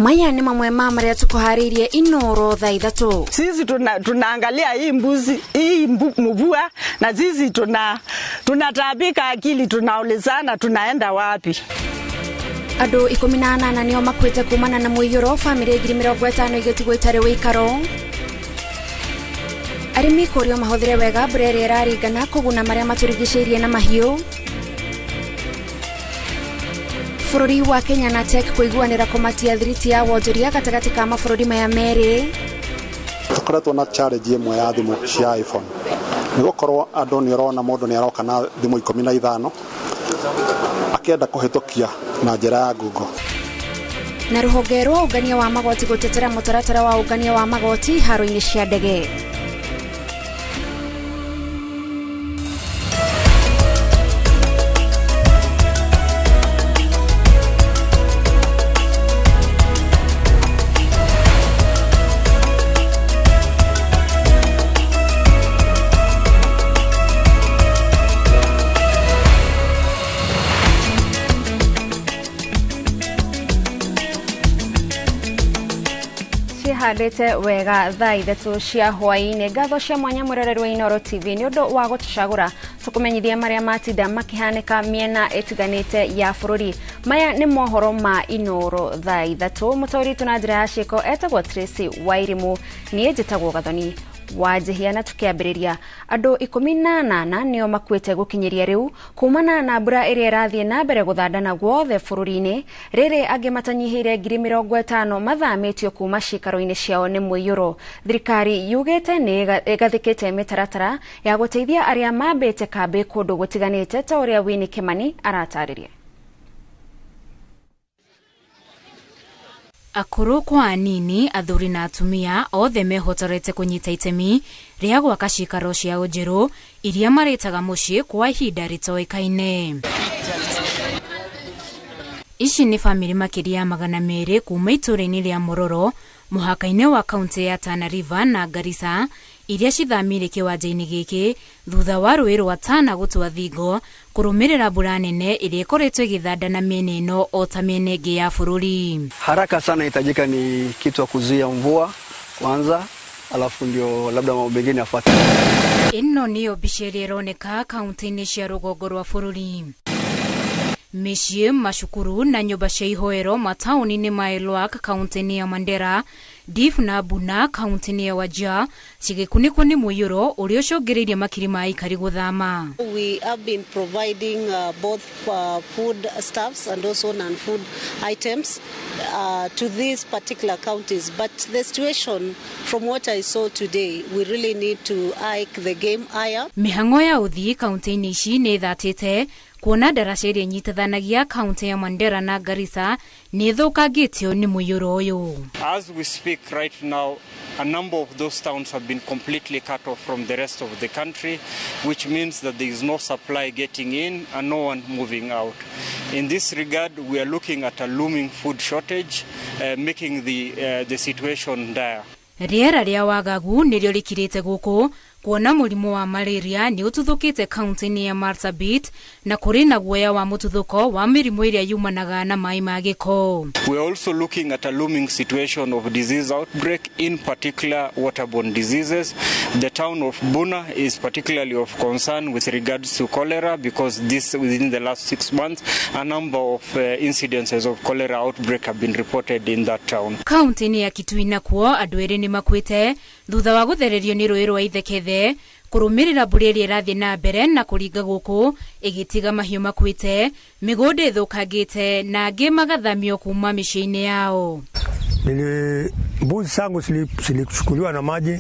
Maya nĩ mamwe ma marĩa tũkũharĩirie Inoro thaa 3. Sisi tunaangalia hii mbuzi hii mvua na sisi tunataabika akili, tunaulizana tunaenda wapi. Andũ 18 nĩo makuĩte kumana na mũiyũro, bamĩrĩ 50,000 igĩtigwo itarĩ wĩikaro. Arĩmi kũrio mahũthĩre wega mbura ĩrĩa ĩraringana kũguna marĩa matũrigicĩirie na mahiũ. Bũrũri wa Kenya na Czech kũiguanĩra kũmatia thiriti ya wonjoria gatagatĩ ka mabũrũri maya merĩ. Tũkoretwo na challenge ĩmwe ya thimũ cia iPhone, nĩ gũkorwo andũ nĩ ũrona mũndũ nĩ aroka na thimũ 15 akĩenda kũhĩtũkia na njĩra ya Google. Na rũhonge rwa ũngania wa magoti gũtetera mũtaratara wa ũngania wa magoti haro-inĩ cia ndege. Cihandĩte wega thaa 3 cia hwaĩ-inĩ. Ngatho cia mwanya mwĩroreri wa Inoro TV nĩ ũndũ wa gũtũcagũra tũkũmenyithia marĩa matinda makĩhanĩka mĩena ĩtiganĩte ya bũrũri. Maya nĩ mohoro ma Inoro thaa 3. Mũtaũri witũ na njĩra ya ciĩko etagwo Tracy Wairimu, niĩ njĩtagwo Gathoni Wanjihia. Na tukiambĩrĩria, andũ 18 nĩo makuĩte gũkinyĩria rĩu kumana na mbura ĩrĩa ĩrathiĩ na mbere gũthandana guothe bũrũri-inĩ. Rĩrĩ angĩ matanyihĩire 50,000 mathamĩtio kuma ciikaro-inĩ ciao nĩ mũiyũro. Thirikari yugĩte nĩ ĩgathĩkĩte mĩtaratara ya gũteithia arĩa mambĩte kambĩ kũndũ gũtiganĩte, ta ũrĩa Winnie Kimani aratarĩria. Akũrũ kwa anini, athuri na atumia othe mehotorete kũnyita itemi rĩa gwaka ciikaro ciao njerũ iria marĩtaga mũciĩ kwa ihinda rĩtoĩkaine. Ici nĩ bamĩrĩ makĩria ya 200 kuma itũũra-inĩ rĩa Mororo mũhaka-inĩ wa kaunti ya Tana River na Garissa iria cithamĩire kĩwanja-inĩ gĩkĩ thutha wa rũĩ rwa Tana gũtua thingo kũrũmĩrĩra mbura nene ĩrĩa ĩkoretwo ĩgĩthandana mĩena ĩno o ta mĩena ĩngĩ ya bũrũri. Haraka sana inahitajika ni kitu ya kuzuia mvua kwanza, alafu ndio labda mambo mengine yafuate. Ĩno nĩyo mbica ĩrĩa ĩroneka kaunti-inĩ cia rũgongo rwa bũrũri. Mĩciĩ, macukuru na nyũmba cia ihoero mataũni-inĩ ma Elwak kaunti-inĩ ya Mandera, Dif na Buna kaunti-inĩ ya Wajir cigĩkunĩkwo nĩ mũiyũro ũrĩa ũcũngĩrĩirie makiri ma aikari gũthama. We have been providing both food stuffs and also non-food items to these particular counties, but the situation from what I saw today, we really need to hike the game higher. Mĩhang'o ya ũthii kaunti-inĩ ici nĩ ĩthatĩte kuona ndaraca ĩrĩa ĩnyitithanagia kaunti ya Mandera na Garissa nĩ ĩthũkangĩtio nĩ mũiyũro ũyũ. As we speak right now, a number of those towns have been completely cut off from the rest of the country, which means that there is no supply getting in and no one moving out. In this regard, we are looking at a looming food shortage, making the situation dire. Rĩera rĩa wagagu nĩrĩo rĩkirĩte gũkũ kuona mũrimũ wa malaria nĩ ũtuthũkĩte kaunti-inĩ ya Marsabit na kũrĩ na guoya wa mũtuthũko wa mĩrimũ ĩrĩa yumanaga na maĩ ma gĩko. We are also looking at a looming situation of disease outbreak, in particular waterborne diseases. The town of Buna is particularly of concern with regards to cholera, because this within the last 6 months a number of incidences of cholera outbreak have been reported in that town. Kaunti-inĩ ya Kitui nakuo andũ erĩ nĩ makuĩte thutha wa gũthererio nĩ rũĩ rwa Ithekethe kũrũmĩrĩra mbura ĩrĩa ĩrathiĩ na mbere na kũringa gũkũ ĩgĩtiga mahiũ makuĩte, mĩgũnda ĩthũkangĩte na angĩ magathamio kuma mĩciĩ-inĩ yao. Mbuzi zangu zilichukuliwa na maji,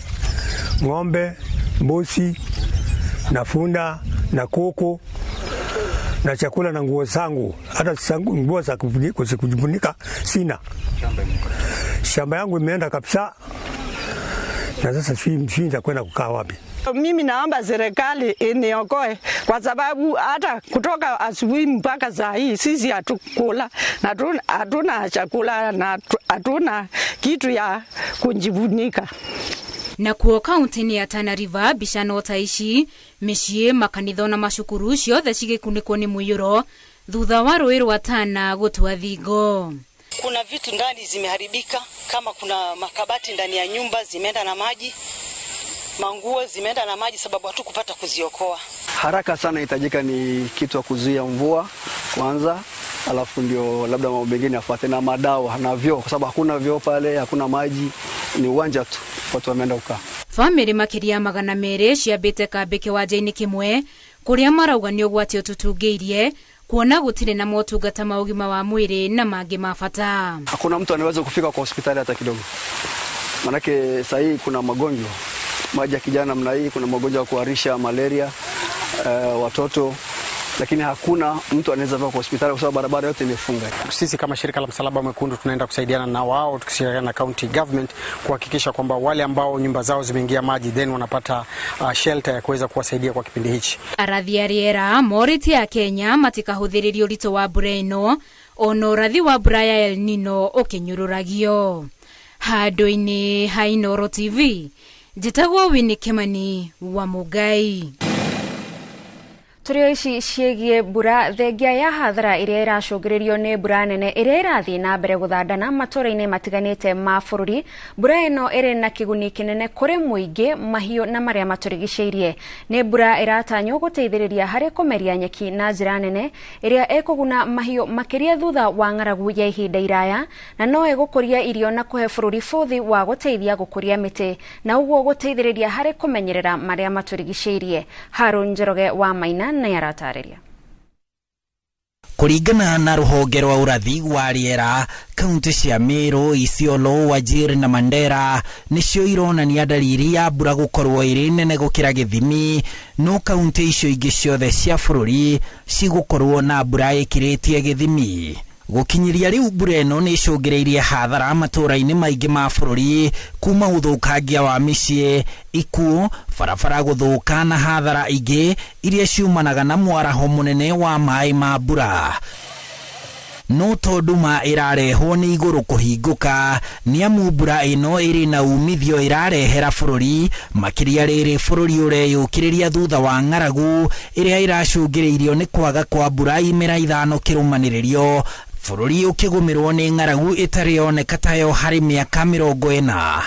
ng'ombe, mbuzi na funda na kuku na chakula na nguo zangu, hata nguo za kujifunika sina. Shamba yangu imeenda kabisa, na sasa sijui nitakwenda kukaa wapi. Mimi naomba serikali iniokoe kwa sababu hata kutoka asubuhi mpaka saa hii sisi hatukula na hatuna chakula na hatuna kitu ya kujifunika. Na kuo kaunti-inĩ ya Tana River mbica no ta ici, mĩciĩ, makanitha na macukuru ciothe cigĩkunĩkwo nĩ mũiyũro thutha wa rũĩ rwa Tana gũtua thingo. Kuna vitu ndani zimeharibika, kama kuna makabati ndani ya nyumba zimeenda na maji, manguo zimeenda na maji, sababu hatukupata kuziokoa. Haraka sana inahitajika ni kitu ya kuzuia mvua kwanza, alafu ndio labda mambo mengine yafuate, na madawa na vyoo, kwa sababu hakuna vyoo pale, hakuna maji, ni uwanja tu watu wameenda kukaa. Bamĩrĩ makĩria 200 ciambĩte kambĩ kĩwanja-inĩ kĩmwe kũrĩa marauga nĩ ũgwati ũtutungĩirie kuona gũtirĩ na motungata ma ũgima wa mwĩrĩ na mangĩ ma bata. Hakuna mtu anaweza kufika kwa hospitali hata kidogo, manake saa hii kuna magonjwa maji ya kijana namna hii, kuna magonjwa ya kuharisha, malaria, watoto, lakini hakuna mtu anaweza fika kwa hospitali kwa sababu barabara yote imefunga. Sisi kama shirika la Msalaba Mwekundu tunaenda kusaidiana na wao tukishirikiana na county government kuhakikisha kwamba wale ambao nyumba zao zimeingia maji then wanapata shelter ya kuweza kuwasaidia kwa kipindi hichi. Arathi a rĩera morĩtie a Kenya matikahũthĩrĩrie ũritũ wa mbura ĩno ona ũrathi wa mbura ya El Nino ũkĩnyũrũragio. Handũ-inĩ ha Inooro TV, njĩtagwo Winnie Kimani wa Mũngai. Tũrĩ o ici ciĩgiĩ mbura, thengia ya hathara ĩrĩa ĩracũngĩrĩrio nĩ mbura nene ĩrĩa ĩrathiĩ na mbere gũthandana matũũra-inĩ matiganĩte ma bũrũri. Mbura ĩno ĩrĩ na kĩguni kĩnene kũrĩ mũingĩ, mahiũ na marĩa matũrigicĩirie. Nĩ mbura ĩratanywo gũteithĩrĩria harĩ kũmeria nyeki na njĩra nene ĩrĩa ĩkũguna mahiũ makĩria thutha wa ng'aragu ya ihinda iraya, na no ĩgũkũria irio na kũhe bũrũri bũthi wa gũteithia gũkũria mĩtĩ na ũguo gũteithĩrĩria harĩ kũmenyerera marĩa matũrigicĩirie. Harũn Njoroge wa Maina na yaratarĩria. Kũringana na rũhonge rwa ũrathi wa rĩera, kaunti cia Meru, Isiolo, Wajir na Mandera nĩcio ironania dalili ya mbura gũkorwo ĩrĩ nene gũkĩra gĩthimi, no kaunti icio ingĩ ciothe cia bũrũri cigũkorwo na mbura ĩkĩrĩtie gĩthimi. Gũkinyĩria rĩu mbura ĩno nĩ ĩcũngĩrĩirie hathara matũũra-inĩ maingĩ ma bũrũri, kuma ũthũkangia wa mĩciĩ, ikuũ, barabara gũthũka na hathara ingĩ iria ciumanaga na mwaraho mũnene wa maĩ ma mbura. No tondũ ma ĩrarehwo nĩ igũrũ kũhingũka, nĩ amu mbura ĩno ĩrĩ na umithio ĩrarehera bũrũri, makĩria rĩrĩ bũrũri ũreyũkĩrĩria thutha wa ng'aragu ĩrĩa ĩracũngĩrĩirio nĩ kwaga kwa mbura imera 5 kĩrũmanĩrĩrio, bũrũri ũkĩgũmĩrwo nĩ ng'aragu ĩtarĩ yoneka tayo harĩ mĩaka 40.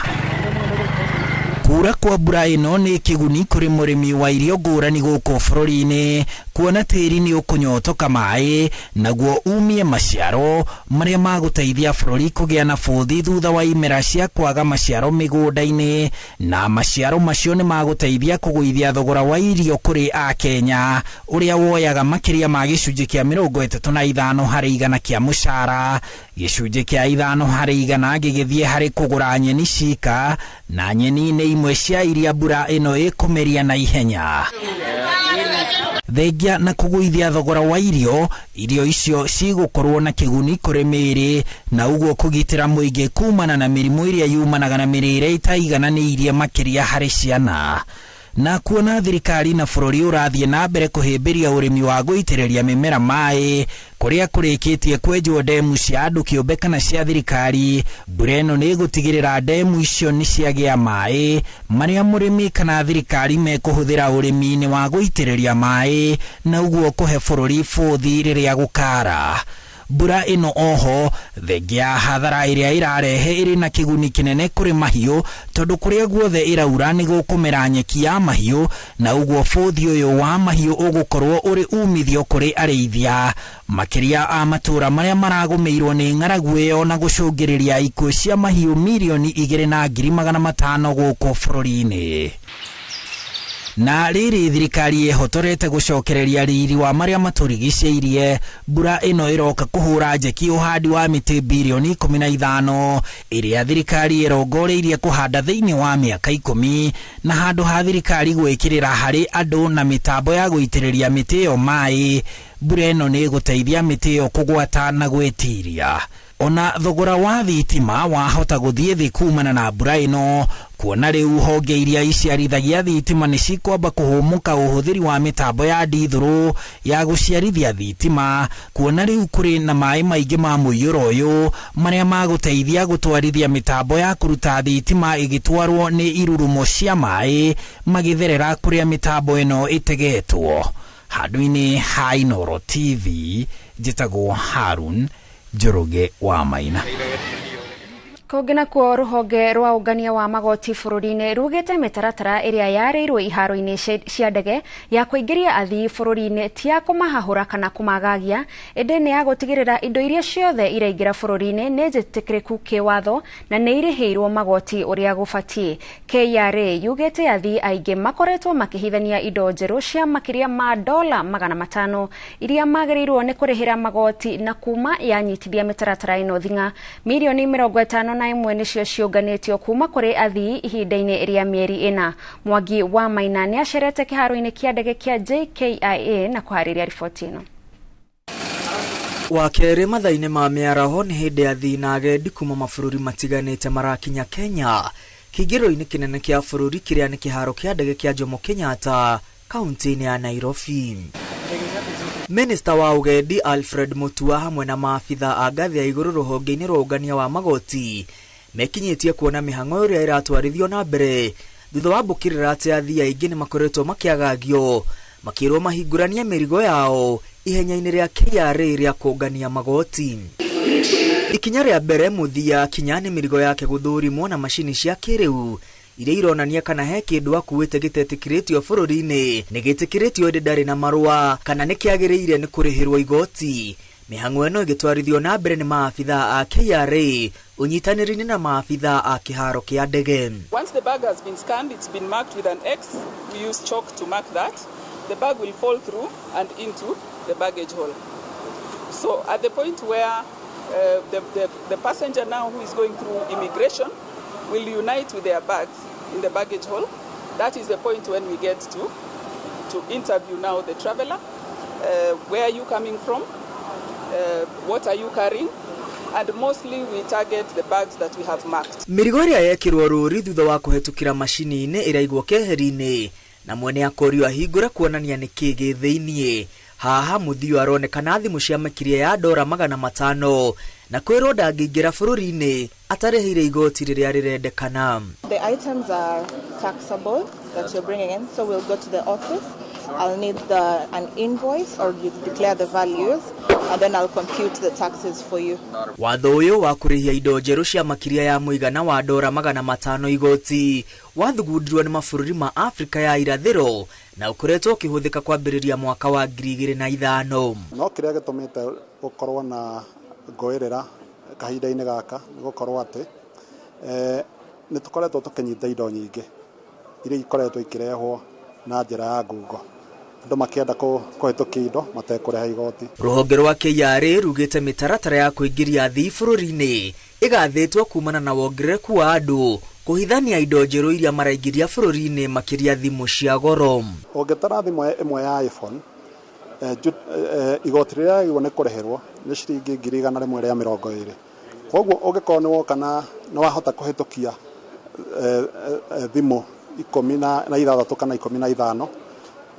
Kura kwa mbura ĩno nĩ kĩguni kũrĩ mũrĩmi wa irio ngũrani gũkũ bũrũri-inĩ, kuona tĩri nĩ ũkũnyotoka maĩ naguo umie maciaro marĩa magũteithia bũrũri kũgĩa na bũthi thutha wa imera cia kwaga maciaro mĩgũnda-inĩ, na maciaro macio nĩ magũteithia kũgũithia thogora wa irio kũrĩ Akenya ũrĩa woyaga makĩria ma gĩcunjĩ kĩa 35 harĩ igana kĩa mũcara, gĩcunjĩ kĩa 5 harĩ igana gĩgĩthiĩ harĩ kũgũra nyeni cika, na nyeni nĩ imwe cia iria mbura ĩno ĩkũmeria na ihenya. Thengia na kũgũithia thogora wa irio, irio icio cigũkorwo na kĩguni kũrĩ mĩĩrĩ na ũguo kũgitĩra mũingĩ kumana na mĩrimũ ĩrĩa yumanaga na mĩrĩre ĩtaigananĩirie makĩria harĩ ciana. Na kuona thirikari na bũrũri ũrathiĩ na mbere kũhĩmbĩria ũrĩmi wa gũitĩrĩria mĩmera maĩ kũrĩa kũrĩkĩtie kwenjwo ndemu cia andũ kĩũmbe kana cia thirikari, mbura ĩno nĩ ĩgũtigĩrĩra ndemu icio nĩ ciagĩa maĩ marĩa mũrĩmi kana thirikari mekũhũthĩra ũrĩmi-inĩ wa gũitĩrĩria maĩ na ũguo kũhe bũrũri bũthi rĩrĩa gũkara. Mbura ĩno oho thengia ya hathara ĩrĩa ĩrarehe ĩrĩ na kĩguni kĩnene kũrĩ mahiũ, tondũ kũrĩa guothe ĩraura nĩ gũkũmera nyeki ya mahiũ na ũguo bũthi ũyũ wa mahiũ ũgũkorwo ũrĩ umithio kũrĩ arĩithia makĩria a matũũra marĩa maragũmĩirwo nĩ ng'aragu ĩyo na gũcũngĩrĩria ikuũ cia mahiũ 2,500,000 gũkũ bũrũri-inĩ. Na rĩrĩ thirikari ĩhotorete gũcokereria riri wa marĩa matũrigicĩirie, mbura ĩno ĩroka kũhũra njeki ũhandi wa mĩtĩ birioni 15 ĩrĩa thirikari ĩrongoreirie kũhanda thĩinĩ wa mĩaka 10, na handũ ha thirikari gwĩkĩrĩra harĩ andũ na mĩtambo ya gũitĩrĩria mĩtĩ ĩyo maĩ, mbura ĩno nĩ ĩgũteithia mĩtĩ ĩyo kũgwata na gwĩtiria. Ona thogora wa thitima wahota gũthiĩ thĩ kumana na mbura ĩno, kuona rĩu honge iria iciarithagia thitima nĩ cikwamba kũhũmũka ũhũthĩri wa mĩtambo ya ndithũrũ ya gũciarithia thitima, kuona rĩu kũrĩ na maĩ maingĩ ma mũiyũro ũyũ marĩa magũteithia gũtwarithia mĩtambo ya kũruta thitima ĩgĩtwarwo nĩ irurumo cia maĩ magĩtherera kũrĩa mĩtambo ĩno ĩtegetwo. Handũ-inĩ ha Inooro TV, njĩtagwo Harun Njoroge wa Maina. Kũngĩ nakuo rũhonge rwa ũngania wa magoti bũrũri-inĩ rugĩte mĩtaratara ĩrĩa yarĩirwo iharo-inĩ cia ndege ya kũingĩria athii bũrũri-inĩ ti ya kũmahahũra kana kũmagagia, ĩndĩ nĩ ya gũtigĩrĩra indo iria ciothe iraingĩra bũrũri-inĩ nĩ njĩtĩkĩrĩku kĩwatho na nĩ irĩhĩirwo magoti ũrĩa gũbatiĩ. KRA yugĩte athii aingĩ makoretwo makĩhithania indo njerũ cia makĩria ma dola 500 iria magĩrĩirwo nĩ kũrĩhĩra magoti, na kuma yanyitithia mĩtaratara ĩno thing'a mirioni 51 nĩcio ciũnganĩtio kuma kũrĩ athii ihinda-inĩ rĩa mĩeri 4. Mwangi wa Maina nĩ acerete kĩharo-inĩ kĩa ndege kĩa JKIA na kũharĩria riboti ĩno. Wa kerĩ mathaa-inĩ ma mĩaraho nĩ hĩndĩ athii na agendi kuma mabũrũri matiganĩte marakinya Kenya kĩingĩro-inĩ kĩnene kĩa bũrũri kĩrĩa nĩ kĩharo kĩa ndege kĩa Jomo Kenyatta kaunti-inĩ ya Nairobi. Minista wa Ugendi Alfred Mutua hamwe na maabitha a ngathĩ ya igũrũ rũhonge-inĩ rwa ũngania wa magoti mekinyĩtie kuona mĩhang'o ĩrĩa ĩratwarithio na mbere thutha wa mbũkĩrĩra atĩ athii aingĩ nĩ makoretwo makĩagagio makĩrwo mahingũranie mĩrigo yao ihenya-inĩ rĩa KRA rĩa kũngania magoti. Ikinya rĩa mbere mũthia kinya nĩ mĩrigo yake gũthũrimwo na macini cia kĩrĩu iria ironania kana he kĩndũ akuĩte gĩtetĩkĩrĩtio bũrũri-inĩ nĩ gĩtĩkĩrĩtio ĩndĩ ndarĩ na marũa kana nĩ kĩagĩrĩire nĩ kũrĩhĩrwo igoti. Mĩhang'o ĩno ĩgĩtwarithio na mbere nĩ maabitha a KRA ũnyitanĩri-inĩ na maabitha a kĩharo kĩa ndege. Once the bag has been scanned, it's been marked with an X. We use chalk to mark that. The bag will fall through and into the baggage hall. So at the point where the passenger now who is going through immigration will unite with their bags in the baggage hall, that is the point when we get to interview now the traveler. Where are you coming from? What are you carrying? And mostly we target the bags that we have marked. Mĩrigo ĩrĩa yekĩrwo rũũri thutha wa kũhetũkĩra macini-inĩ ĩraigwo keheri-inĩ na mwene akorio ahingũre kuonania nĩ kĩĩ gĩ thĩiniĩ. Haha mũthio aronekana thimũ cia makĩria ya dora 500 na kwĩrwo ndangĩingĩra bũrũri-inĩ atarĩhĩire igoti rĩrĩa rĩrendekana. The items are taxable that you're bringing in, so we'll go to the office. I'll need an invoice or you declare the values and then I'll compute the taxes for you. Watho ũyũ wa kũrĩhia indo njerũ cia makĩria ya mũigana wa dora 500 igoti wathugundirwo nĩ mabũrũri ma Afrika ya irathĩro na ũkoretwo ũkĩhũthĩka kwambĩrĩria mwaka wa 2005. No kĩrĩa gĩtũmĩte gũkorwo na ngũĩrĩra kahinda-inĩ gaka nĩ gũkorwo atĩ nĩ tũkoretwo tũkĩnyita indo nyingĩ iria ikoretwo ikĩrehwo na njĩra ya ngungo, andũ makĩenda kũhĩtũkia indo matekũrĩha igoti. Rũhonge rwa KRA rugĩte mĩtaratara ya kũingĩria athii bũrũri-inĩ ĩgathĩtwo kumana na wongerereku wa andũ kũhithania indo njerũ iria maraingĩria bũrũri-inĩ makĩria thimũ cia goro. Ũngĩtara thimũ ĩmwe ya iPhone igoti rĩrĩa rĩagĩrĩirwo nĩ kũrĩhĩrwo nĩ ciringi 120,000. Koguo ũngĩkorwo nĩ woka na nĩ wahota kũhĩtũkia thimũ 16 kana 15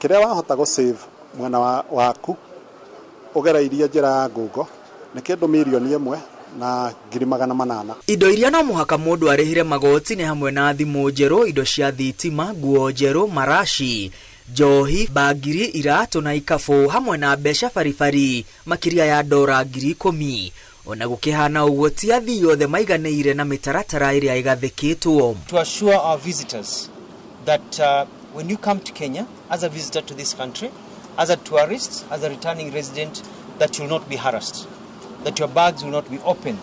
kĩrĩa wahota gũ save mwena waku ũgereirie njĩra ya ngungo nĩ kĩndũ 1,800,000. Indo iria no mũhaka mũndũ arĩhĩre magoti nĩ hamwe na thimũ njerũ, indo cia thitima, nguo njerũ, maraci, njohi, bangiri, iratũ na ikabũ hamwe na mbeca baribari makĩria ya dora 10,000. Ona gũkĩhana ũguo ti athii othe maiganĩire na mĩtaratara ĩrĩa ĩgathĩkĩtwo. To assure our visitors that when you come to Kenya as a visitor to this country, as a tourist, as a returning resident, that you'll not be harassed, that your bags will not be opened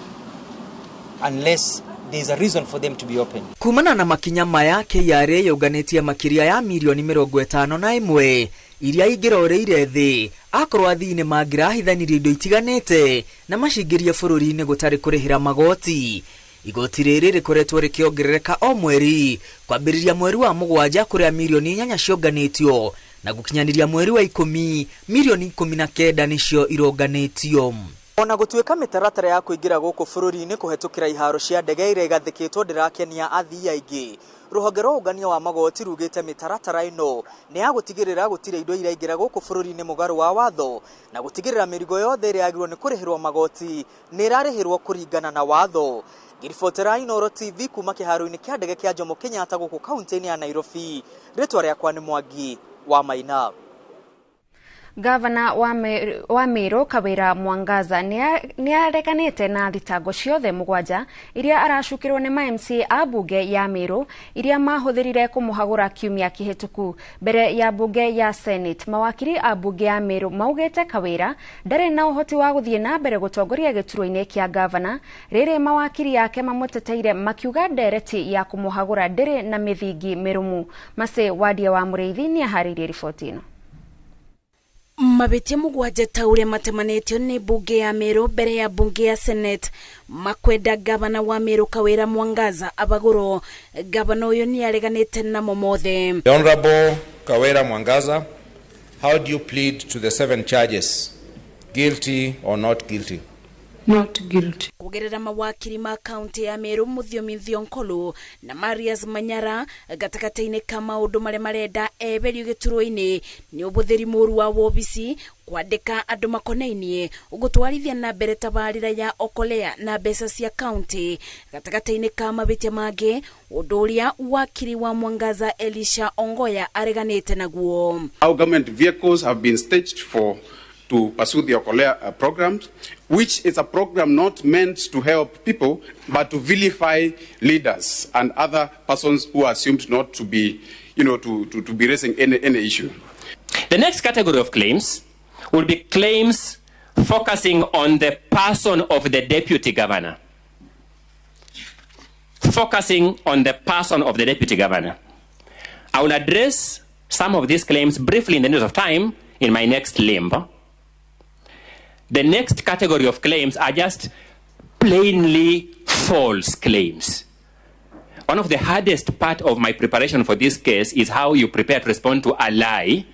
unless there is a reason for them to be opened. Kumana na makinya maya, KRA yũnganĩtie makĩria ya mirioni 51 iria ingĩroreire thĩ akorwo athii nĩ mangĩrahithanirie indo itiganĩte na macingĩrie bũrũri-inĩ gũtarĩ kũrĩhĩra magoti. Igoti rĩrĩ rĩkoretwo rĩkĩongerereka o mweri kwambĩrĩria mweri wa 7 kũrĩa mirioni 8 cionganĩtio na gũkinyanĩria mweri wa 10 mirioni 19 nĩcio ironganĩtio. Ona gũtuĩka mĩtaratara ya kũingĩra gũkũ bũrũri-inĩ kũhetũkĩra iharo cia ndege iria igathĩkĩtwo ndĩrakenia athii aingĩ, rũhonge rwa ũngania wa magoti rugĩte mĩtaratara ĩno nĩ ya gũtigĩrĩra gũtirĩ indo iraingĩra gũkũ bũrũri-inĩ mũgarũ wa watho na gũtigĩrĩra mĩrigo yothe ĩrĩa yagĩrĩirwo nĩ kũrĩhĩrwo magoti nĩ ĩrarĩhĩrwo kũringana na watho. Ngĩribotera Inooro TV kuma kĩharo-inĩ kĩa ndege kĩa Jomo Kenyatta gũkũ kaunti-inĩ ya Nairobi, rĩtwa rĩakwa nĩ Mwangi wa Maina. Gavana wa Meru Kawira Mwangaza nĩ areganĩte na thitango ciothe mũgwanja iria aracukĩrwo nĩ ma MCA a mbunge ya Meru iria mahũthĩrire kũmũhagũra kiumia kĩhĩtũku mbere ya mbunge ya Senate. Mawakiri a mbunge ya Meru maugĩte Kawira ndarĩ na ũhoti wa gũthiĩ na mbere gũtongoria gĩturwa-inĩ kĩa gavana, rĩrĩ mawakiri ake mamũteteire makiuga ndereti ya kũmũhagũra ndĩrĩ na mĩthingi mĩrũmu. Mace Wadia wa Mũrĩithi nĩ aharĩirie riboti ĩno. Mabĩtia mũgwanja ta ũrĩa matemanĩtio nĩ mbunge ya Meru mbere ya mbunge ya Senate makwenda gavana wa Meru Kawira Mwangaza abagũrwo. Gavana ũyũ nĩ areganĩte namo mothe. The Honorable Kawira Mwangaza, how do you plead to the seven charges? Guilty or not guilty? Not guilty. Kugerera mawakiri ma kaunti ya Meru Muthiomi Thionkolu na Marius Manyara, gatagatĩ-inĩ ka maũndũ marĩa marenda eberio gĩturwa-inĩ nĩ ũbũthĩri mũru wa wobici, kwandĩka andũ makonainie, gũtwarithia na mbere tabarĩra ya Okolea na mbeca cia kaunti, gatagatĩ-inĩ ka mabĩtia mangĩ, ũndũ ũrĩa wakiri wa Mwangaza Elisha Ongoya areganĩte naguo. Our government vehicles have been staged for to pursue the Okolea programs, which is a program not meant to help people, but to vilify leaders and other persons who are assumed not to be, you know, to be raising any issue. The next category of claims will be claims focusing on the person of the deputy governor. Focusing on the person of the deputy governor. I will address some of these claims briefly in the interest of time in my next limb. The next category of claims are just plainly false claims. One of the hardest part of my preparation for this case is how you prepare to respond to a lie,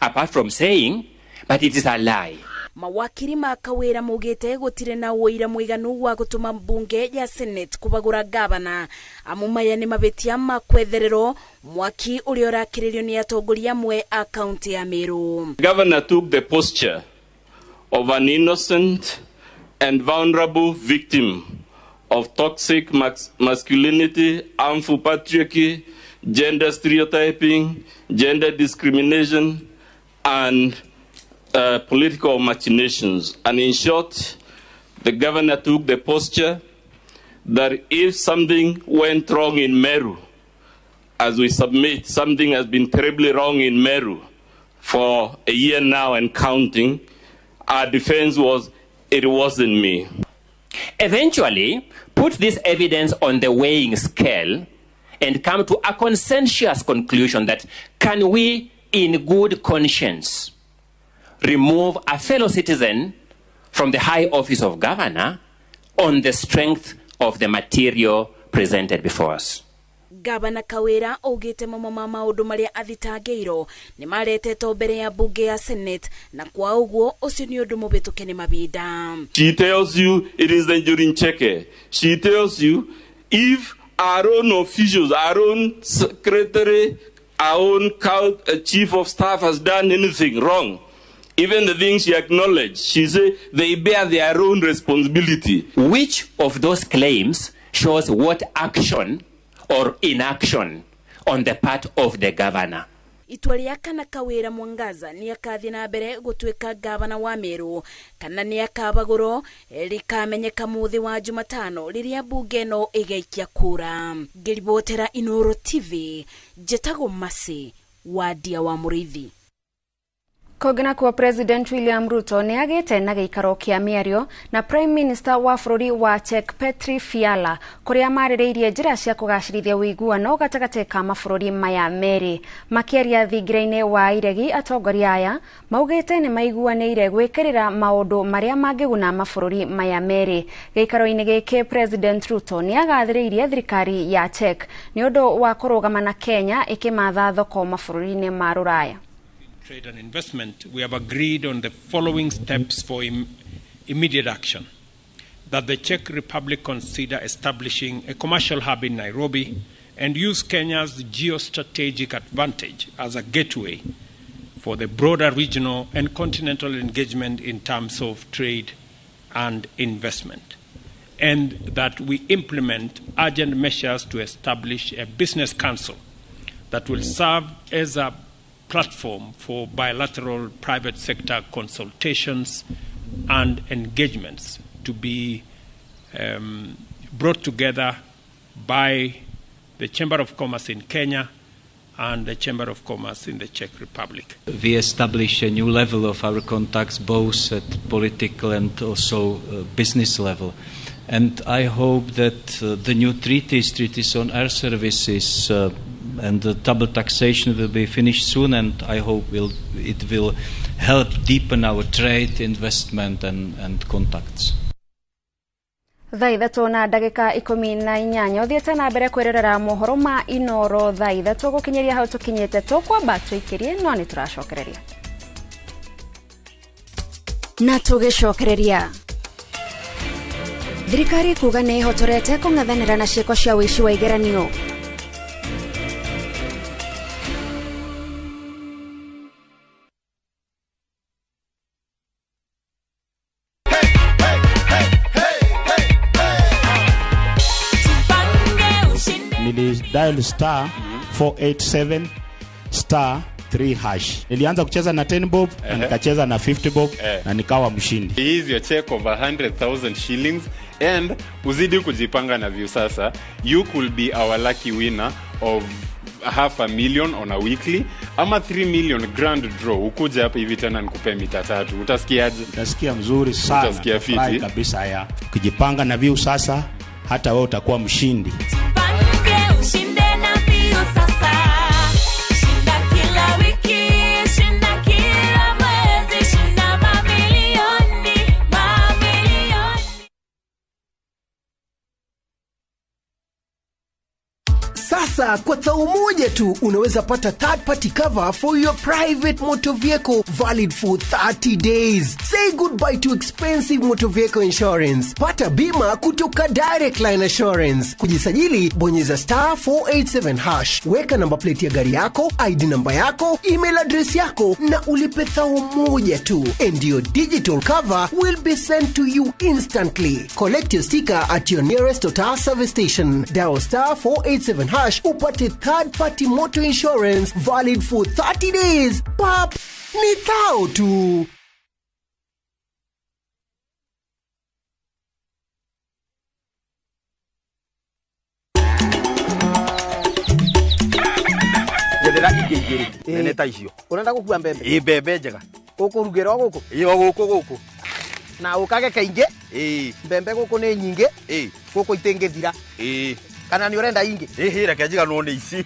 apart from saying, but it is a lie. Mawakiri ma Kawira maugĩte gũtirĩ na ũira mũiganu wa gũtũma mbunge ya Senate kũbagũra gavana, amu maya nĩ mabĩtia ma kwethererwo mwaki ũrĩa ũrakĩrĩrio nĩ atongoria amwe a kaunti ya Meru. The governor took the posture of an innocent and vulnerable victim of toxic masculinity, harmful patriarchy, gender stereotyping, gender discrimination, and political machinations. And in short, the governor took the posture that if something went wrong in Meru, as we submit, something has been terribly wrong in Meru for a year now and counting, our defense was, it wasn't me. Eventually, put this evidence on the weighing scale and come to a consensus conclusion that can we, in good conscience, remove a fellow citizen from the high office of governor on the strength of the material presented before us. Gavana Kawira augĩte mamwe ma maũndũ marĩa athitangĩirwo nĩ maretetwo mbere ya mbunge ya Senate, na kwa ũguo ũcio nĩ ũndũ mũhĩtũke nĩ mahinda. She tells you it is the Njuri Ncheke. She tells you if our own officials, our own secretary, our own chief of staff has done anything wrong, even the things she acknowledged, she said they bear their own responsibility. Which of those claims shows what action or inaction on the part of the governor? Itua rĩa kana Kawira Mwangaza nĩ akathiĩ na mbere gũtuĩka gavana wa Meru kana nĩ akabagũrwo rĩkamenyeka mũthĩ wa Jumatano rĩrĩa mbunge ĩno ĩgaikia kura. Ngĩribotera Inoro TV, njĩtagwo Masi Wadia wa Mũrĩithi. Kũngĩ nakuo, President William Ruto nĩ agĩte na gĩikaro kĩa mĩario na Prime Minister wa bũrũri wa Czech Petr Fiala, kũrĩa marĩrĩirie njĩra cia kũgacĩrithia ũiguano gatagatĩ ka mabũrũri maya merĩ. Makĩaria thingira-inĩ wa iregi, atongoria aya maugĩte nĩ maiguanĩire gwĩkĩrĩra maũndũ marĩa mangĩguna mabũrũri maya merĩ. Gĩikaro-inĩ gĩkĩ, President Ruto nĩ agathĩrĩirie thirikari ya Czech nĩ ũndũ wa kũrũgama na Kenya ĩkĩmatha thoko mabũrũri-inĩ ma Rũraya. Trade and Investment, we have agreed on the following steps for immediate action. That the Czech Republic consider establishing a commercial hub in Nairobi and use Kenya's geostrategic advantage as a gateway for the broader regional and continental engagement in terms of trade and investment. And that we implement urgent measures to establish a business council that will serve as a platform for bilateral private sector consultations and engagements to be brought together by the Chamber of Commerce in Kenya and the Chamber of Commerce in the Czech Republic. We establish a new level of our contacts both at political and also business level. And I hope that the new treaties on air services and the double taxation will be finished soon, and I hope it will help deepen our trade, investment and contacts. Thaa 3 na ndagĩka 18 ũthiĩte na mbere kwĩrorera mohoro ma Inoro thaa 3 gũkinyĩria hau tũkinyĩte tũkwamba tũikĩrie no nĩ tũracokereria na tũgĩcokereria. Thirikari kuga nĩ ĩhotorete kũng'ethanĩra na ciĩko cia ũici wa igeranio. Dial star 487 star 3 hash. Nilianza kucheza na 10 bob na nikacheza na 50 bob na nikawa mshindi. Hii is your check of 100,000 shillings and uzidi kujipanga na Viusasa. You could be our lucky winner of 500,000 on a weekly ama 3 million grand draw. Ukuje hapa hivi tena nikupe mita 3. Utasikiaje? Utasikia mzuri sana. Utasikia fiti kabisa ya. Ukijipanga na Viusasa hata wewe utakuwa mshindi. Ushinde na Viusasa. Shinda kila wiki, shinda kila mwezi, shinda mamilioni, mamilioni. Sasa kwa thao moja tu unaweza pata third party cover for your private motor vehicle valid for 30 days. Say goodbye to expensive motor vehicle insurance. Pata bima kutoka Direct Line Assurance. Kujisajili bonyeza star 487 hash. Weka namba plate ya gari yako, ID namba yako, email address yako na ulipe thao moja tu. And your digital cover will be sent to you instantly. Collect your sticker at your nearest Total service station. Dial star 487 hash upate third party motor insurance valid for 30 days. Pap, ni thao tu. Njethera ingĩ igĩrĩ nene ta icio. Ũrenda gũkua mbembe? Ĩ mbembe njega. Ũkũrugĩra o gũkũ? Ĩ o gũkũ gũkũ. Na ũkage kaingĩ? Ĩ. Mbembe gũkũ nĩ nyingĩ? Ĩ. Gũkũ itingĩthira? Ĩ. Kana nĩ ũrenda ingĩ? Ĩ reke njiganwo nĩ ici.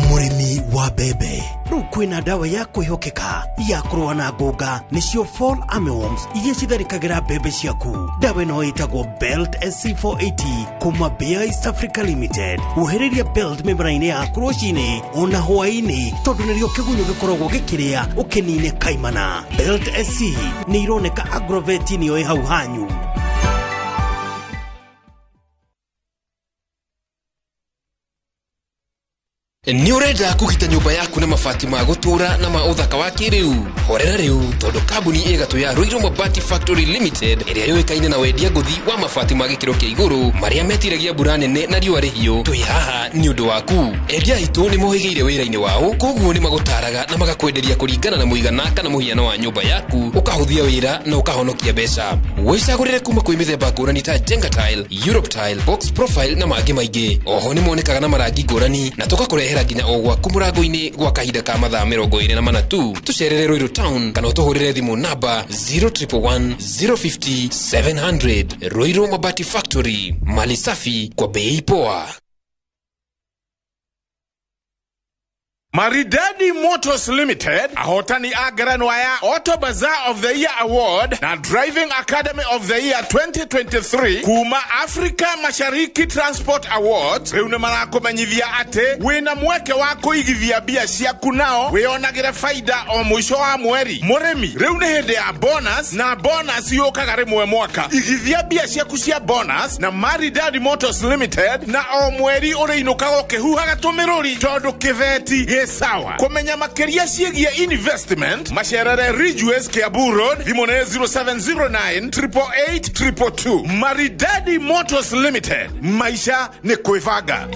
Mũrĩmi wa mbembe rĩu kwĩna ndawa ya kwĩhokeka ya kũrũa na ngũnga nĩcio fall armyworms iria citharĩkagĩra mbembe ciaku. Ndawa ĩno ĩtagwo Belt SC480 kuma Bayer East Africa Limited. Wohereria Belt mĩmera-inĩ yaku rũcinĩ ona hwaĩ-inĩ tondũ nĩrĩo kĩgunyũ gĩkoragwo gĩkĩrĩa ũkĩnine kaimana. Belt SC nĩ ironeka Agrovet nĩyo ĩ hau hanyu. Nĩ ũrenda kũgita nyũmba yaku na mabati ma gũtũũra na ma ũthaka wa kĩrĩu? Horera rĩu tondũ kambuni ĩgatũ ya Ruiru Mabati Factory Limited ĩrĩa yũĩkaine na wendia ngũthi wa mabati ma gĩkĩro kĩa igũrũ marĩa metiragia mbura nene na riũa rĩhiũ, twĩ haha nĩ ũndũ waku. Endia aitũ nĩ mohĩgĩire wĩra-inĩ wao, koguo nĩ magũtaraga na magakwenderia kũringana na mũigana kana mũhiano wa nyũmba yaku, ũkahũthia wĩra na ũkahonokia mbeca. Wĩcagũrĩre kuma kwĩ mĩthemba ngũrani ta Jenga Tile, Europe Tile, Box Profile na mangĩ maingĩ. Oho nĩ monekaga na marangi ngũrani na tũgakũrehera nginya o gwaku mũrango-inĩ gwa kahinda ka mathaa 24 tu. Tũcerere Ruiru Town kana ũtũhũrĩre thimũ namba 0111 050 700. Ruiru Mabati Factory, mali safi kwa bei poa. Maridadi Motors Limited ahotani a ngerenwa ya Auto Bazaar of the Year Award na Driving Academy of the Year 2023 kuma Africa Mashariki Transport Awards riu ni marakumenyithia ati wina mweke wa kuigithia mbia ciaku nao wionagire faida o mwisho wa mweri. Murimi riu ni hindi ya bonus na bonus yukaga rimwe mwaka. Igithia mbia ciaku cia bonus na Maridadi Motors Limited na o mweri uriinukaga ukihuhaga tumiruri tondu kiveti sawa. Kumenya makiria ciĩgiĩ investment macerere Ridgeways Kiambu Road, thimũ nĩ 0709 888 222. Maridadi Motors Limited, maisha nĩ kwĩbanga.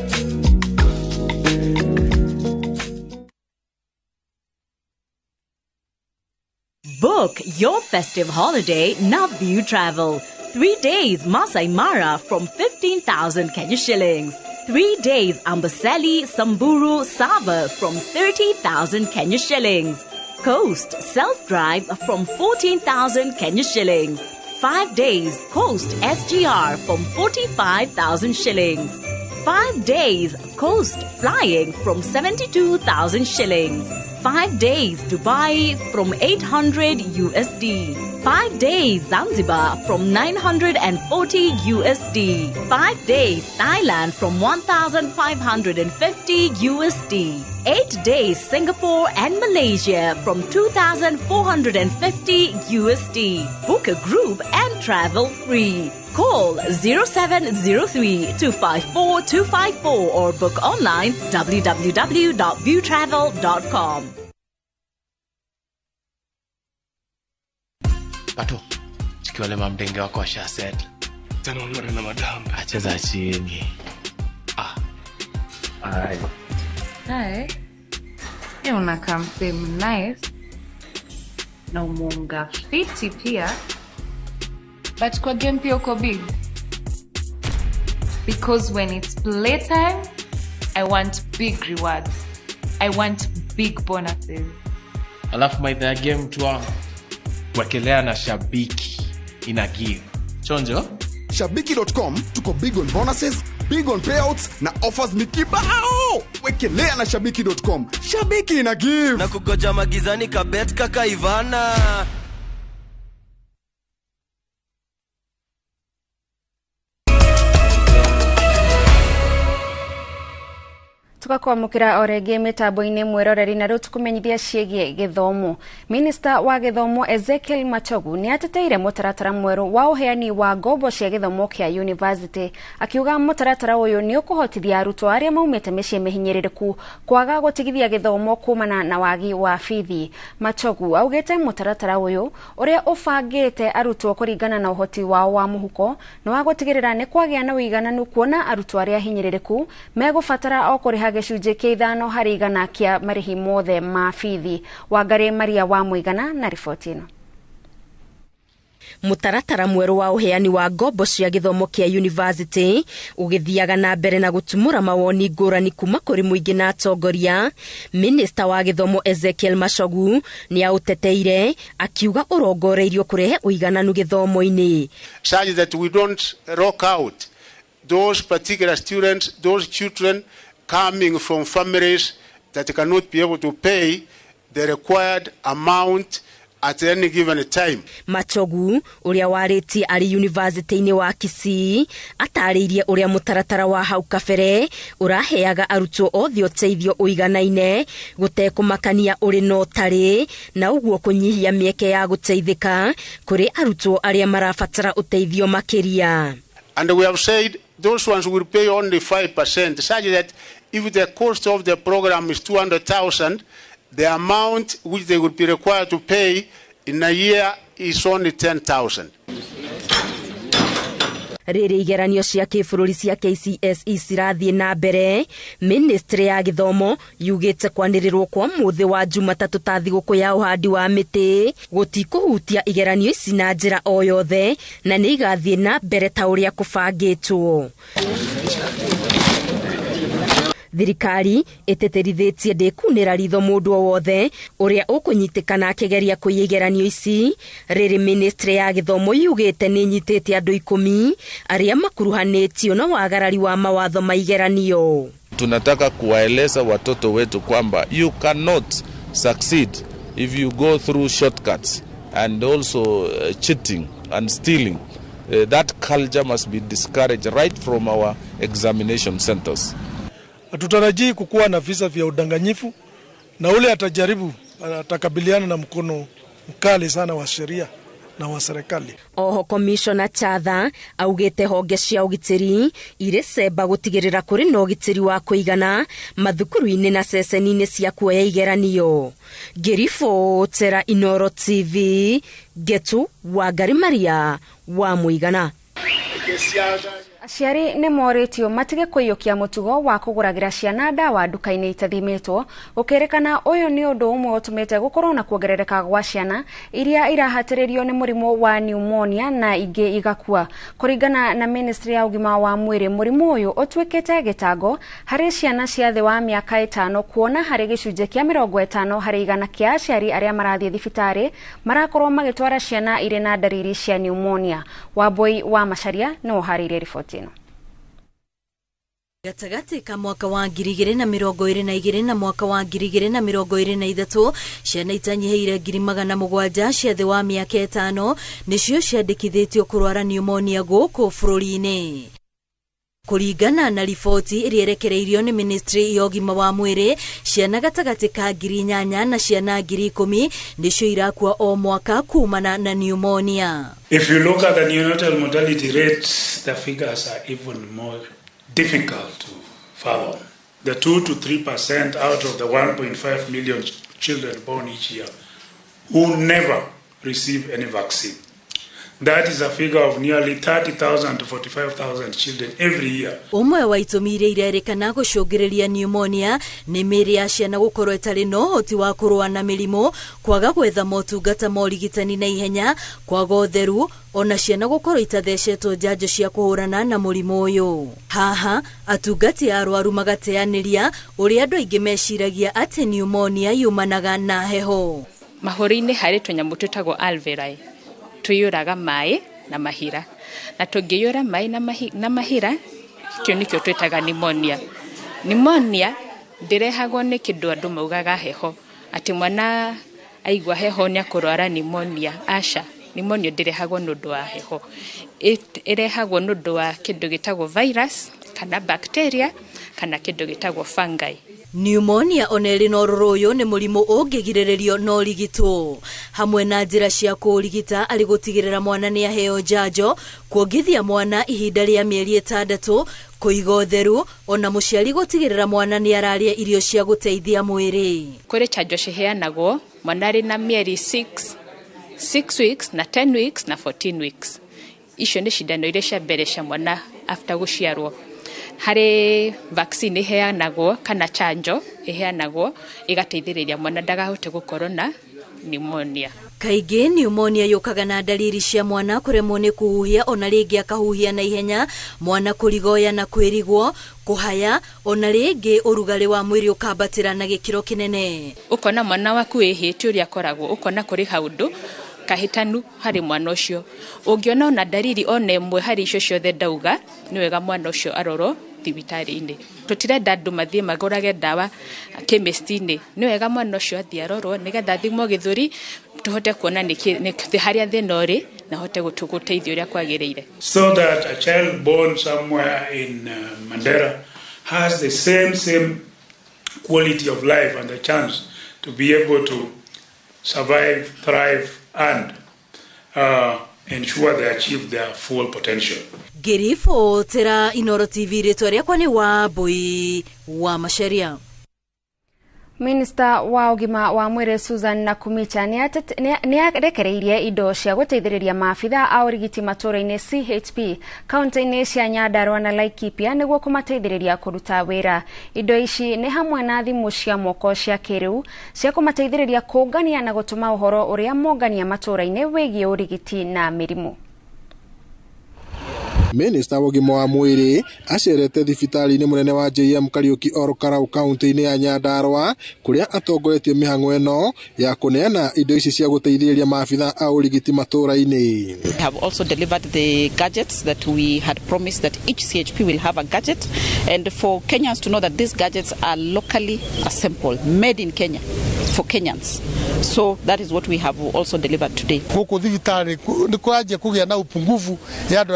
Book your festive holiday na View Travel. 3 days Masai Mara from 15,000 Kenya shillings. 3 days Amboseli, Samburu, Sava from 30,000 Kenya shillings. Coast self-drive from 14,000 Kenya shillings. 5 days Coast SGR from 45,000 shillings. 5 days Coast flying from 72,000 shillings. 5 days Dubai from 800 USD. 5 days Zanzibar from 940 USD. 5 days Thailand from 1,550 USD. 8 days Singapore and Malaysia from 2,450 USD. Book a group and travel free. Call 0703 254 254 or book online www.viewtravel.com. Pato, chikiwale mamdenge wako washa settle. Tena ulore na madamba. Acheza chini. Ah. Ai. Hi. Hey, unakaa msee nice. Na umunga fiti pia. But kwa game pia uko big. Because when it's playtime, I want big rewards. I want big bonuses. Alafu maitha ya game mtu wangu. Wekelea na Shabiki ina give. Chonjo? Shabiki.com tuko big on bonuses, big on payouts na offers ni kibao. Wekelea na Shabiki.com. Shabiki ina give. Na kugoja magizani kabet kaka Ivana. Tugakwamukira o rĩngĩ mĩtambo-inĩ mwĩroreri na rĩu tũkũmenyithia ciĩgiĩ gĩthomo. Minista wa gĩthomo Ezekiel Machogu nĩ ateteire mũtaratara mwerũ wa ũheani wa ngombo cia gĩthomo kĩa university, akiuga mũtaratara ũyũ nĩ ũkũhotithia arutwo arĩa maumĩte mĩciĩ mĩhinyĩrĩrĩku kwaga gũtigithia gĩthomo kumana na wagi wa bithi. Machogu augĩte mũtaratara ũyũ ũrĩa ũbangĩte arutwo kũringana na ũhoti wao wa mũhuko nĩ wa gũtigĩrĩra nĩ kwagĩa na ũigananu kuona arutwo arĩa hinyĩrĩrĩku megũbatara o kũrĩha gĩcunjĩ kĩa 5 harĩ 100 kĩa marĩhi mothe ma bithi. Wangari Maria wa Mũigana na riboti ĩno. Mũtaratara mwerũ wa ũheani wa ngombo cia gĩthomo kĩa university ũgĩthiaga na mbere na gũtumũra mawoni ngũrani kuma kũrĩ mũingĩ na atongoria. Minista wa gĩthomo Ezekiel Machogu nĩ aũteteire akiuga ũrongoreirio kũrehe ũigananu gĩthomo-inĩ. Such that we don't rock out those particular students, those children coming from families that cannot be able to pay the required amount at any given time. Machogu uria warĩtie arĩ university-inĩ wa Kisii atarĩirie ũrĩa mũtaratara wa hau kabere ũraheaga arutwo othe ũteithio ũiganaine gũtekũmakania ũrĩ na ũtarĩ, na ũguo kũnyihia mĩeke ya gũteithĩka kũrĩ arutwo arĩa marabatara ũteithio makĩria. And we have said those ones will pay only 5%, such that if the cost of the program is 200,000, the amount which they would be required to pay in a year is only 10,000. Rĩrĩ igeranio cia kĩbũrũri cia KCSE cirathiĩ na mbere, ministry ya gĩthomo yugĩte kwanĩrĩrwo kwa mũthĩ wa Jumatatũ ta thigũkũ ya ũhandi wa mĩtĩ gũtikũhutia igeranio ici na njĩra o yothe na nĩ igathiĩ na mbere ta ũrĩa kũbangĩtwo. Thirikari ĩtĩtĩrithĩtie ndĩkunĩra ritho mũndũ o wothe ũrĩa ũkũnyitĩkana akĩgeria kũiya igeranio ici. Rĩrĩ ministry ya gĩthomo yugĩte nĩ ĩnyitĩte andũ 10 arĩa makuruhanĩtio na wagarari wa mawatho ma igeranio. Tunataka kuwaeleza watoto wetu kwamba you cannot succeed if you go through shortcuts and also cheating and stealing. That culture must be discouraged right from our examination centers. Hatutarajii kukuwa na visa vya udanganyifu, na ule atajaribu atakabiliana na mkono mkali sana wa sheria na wa serikali. Oho Commissioner Chatha augite honge cia ũgitĩri irĩ cemba gũtigĩrĩra kũrĩ na ũgitĩri wa kũigana mathukuru-inĩ na ceceni-inĩ cia kuoya igeranio. Ngĩribotera Inoro TV, Getu Wangari Maria wa Mũigana. Aciari nĩ morĩtio matige kũiyũkia mũtugo wa kũgũragĩra ciana ndawa nduka-inĩ itathimĩtwo, gũkĩrĩkana ũyũ nĩ ũndũ ũmwe ũtũmĩte gũkorwo na kuongerereka gwa ciana iria irahatĩrĩrio nĩ mũrimũ wa pneumonia na ingĩ igakua. Kũringana na Ministry ya ũgima wa mwĩrĩ, mũrimũ ũyũ ũtuĩkĩte gĩtango harĩ ciana cia thĩ wa mĩaka 5, kuona harĩ gĩcunjĩ kĩa 50 harĩ igana kĩa aciari arĩa marathiĩ thibitarĩ marakorwo magĩtwara ciana irĩ na ndariri cia pneumonia. Wambui wa Macharia nĩ ũharĩirie riboti ĩno. Gatagatĩ ka mwaka wa 2022 na mwaka wa 2023, ciana itanyihĩire 700,000 cia thĩ wa mĩaka 5 nĩcio ciandĩkithĩtio kũrwara pneumonia gũkũ bũrũri-inĩ. Kũringana na riboti ĩrĩa ĩrekereirio nĩ Ministry ya ũgima wa mwĩrĩ, ciana gatagatĩ ka 8,000 na ciana 10,000 nĩcio irakua o mwaka kumana na pneumonia. If you look at the neonatal mortality rates, the figures are even more difficult to fathom. The 2 to 3% out of the 1.5 million children born each year who never receive any vaccine. That is a figure of nearly 30,000 to 45,000 children every year. Ũmwe wa itũmi iria irerĩkana gũcũngĩrĩria pneumonia nĩ mĩĩrĩ ya ciana gũkorwo ĩtarĩ na ũhoti wa kũrũa na mĩrimũ, kwaga gwetha motungata ma ũrigitani na ihenya, kwaga ũtheru, ona ciana gũkorwo itathecetwo njanjo cia kũhũrana na mũrimũ ũyũ. Haha atungati a arwaru magateanĩria ũrĩa andũ aingĩ meciragia atĩ pneumonia yumanaga na heho. Mahũri-inĩ harĩ tũnyamũ twĩtagwo alveoli tũiyũraga maĩ na mahira, na tũngĩiyũra maĩ na mahira, kĩu nĩkĩo twĩtaga pneumonia. Pneumonia ndĩrehagwo nĩ kĩndũ andũ maugaga heho, atĩ mwana aigua heho nĩ akũrwara pneumonia. Aca, pneumonia ndĩrehagwo nĩ ũndũ wa heho, ĩrehagwo nĩ ũndũ wa kĩndũ gĩtagwo virus kana bacteria kana kĩndũ gĩtagwo fungi. Pneumonia ona ĩrĩ na ũrũrũ ũyũ nĩ mũrimũ ũngĩgirĩrĩrio na ũrigitwo, hamwe na njĩra cia kũũrigita arĩ gũtigĩrĩra mwana nĩ aheo njanjo, kuongithia mwana ihinda rĩa mĩeri 6, kũiga ũtheru, ona mũciari gũtigĩrĩra mwana nĩ ararĩa irio cia gũteithia mwĩrĩ. Kũrĩ chanjo ciheanagwo mwana arĩ na mĩeri 6, 6 weeks na 10 weeks na 14 weeks. Icio nĩ cindano iria cia mbere cia mwana after gũciarwo. Harĩ vaccine iheanagwo kana chanjo iheanagwo ĩgateithĩrĩria mwana ndagahote gũkorwo na pneumonia. Kaingĩ pneumonia yũkaga na ndariri cia mwana kũremwo nĩ kũhuhia, ona rĩngĩ akahuhia na ihenya, mwana kũrigoya na kwĩrigwo, kũhaya, ona rĩngĩ ũrugarĩ wa mwĩrĩ ũkambatĩra na gĩkĩro kĩnene. Ũkona mwana waku wĩhĩte ũrĩa akoragwo, ũkona kũrĩ kaũndũ kahĩtanu harĩ mwana ũcio. Ũngĩona ona ndariri ona ĩmwe harĩ icio ciothe ndauga, nĩ wega mwana ũcio arorwo thibitarĩ-inĩ. Tũtirenda andũ mathiĩ magũrage ndawa chemist-inĩ, nĩ wega mwana ũcio athiĩ arorwo nĩgetha athimwo gĩthũri, tũhote kuona nĩ harĩa thĩna ũrĩ na hote gũteithio ũrĩa kwagĩrĩire. So that a child born somewhere in Mandera has the same quality of life and the chance to be able to survive, thrive and ensure they achieve their full potential. Ngĩribotera Inooro TV, rĩtwa rĩakwa nĩ Wambui wa Macharia. Minista wa ũgima wa mwĩrĩ Susan Nakhumicha nĩ arekereirie indo cia gũteithĩrĩria maabitha a ũrigiti matũũra-inĩ CHP kaunti-inĩ cia Nyandarua na Laikipia nĩguo kũmateithĩrĩria kũruta wĩra. Indo ici nĩ hamwe na thimũ cia moko cia kĩrĩu cia kũmateithĩrĩria kũngania na gũtũma ũhoro ũrĩa mongania matũũra-inĩ wĩgiĩ ũrigiti na mĩrimũ. Minista wa ũgima wa mwĩrĩ acerete thibitarĩ-inĩ mũnene wa JM Kariuki Ol Kalou kaunti-inĩ ya Nyandarua kũrĩa atongoretie mĩhang'o ĩno ya kũneana indo ici cia gũteithĩrĩria maabitha a ũrigiti matũũra-inĩ. We have also delivered the gadgets that we had promised that each CHP will have a gadget, and for Kenyans to know that these gadgets are locally assembled, made in Kenya for Kenyans. So that is what we have also delivered today. Gũkũ thibitarĩ nĩ kũranjia kũgĩa na upungufu ya andũ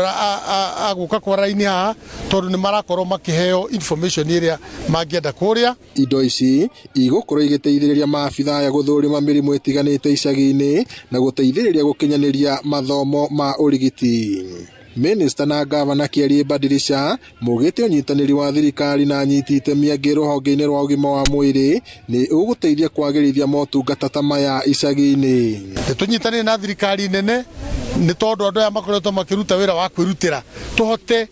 a gũka kwa raini haha tondũ nĩ marakorwo makĩheo information ĩrĩa mangĩenda kũrĩa. Indo ici igũkorwo igĩteithĩrĩria maabitha aya gũthũrima mĩrimũ ĩtiganĩte icagi-inĩ na gũteithĩrĩria gũkinyanĩria mathomo ma ũrigiti. Minista na gavana Kĩarie Badilisha maugĩte ũnyitanĩri wa thirikari na anyiti itemi angĩ rũhonge-inĩ rwa ũgima wa mwĩrĩ nĩ ũgũteithia kwagĩrithia motungata ta maya icagi-inĩ. Nĩ tũnyitanĩre na thirikari nene nĩ tondũ andũ aya makoretwo makĩruta wĩra wa kwĩrutĩra, tũhote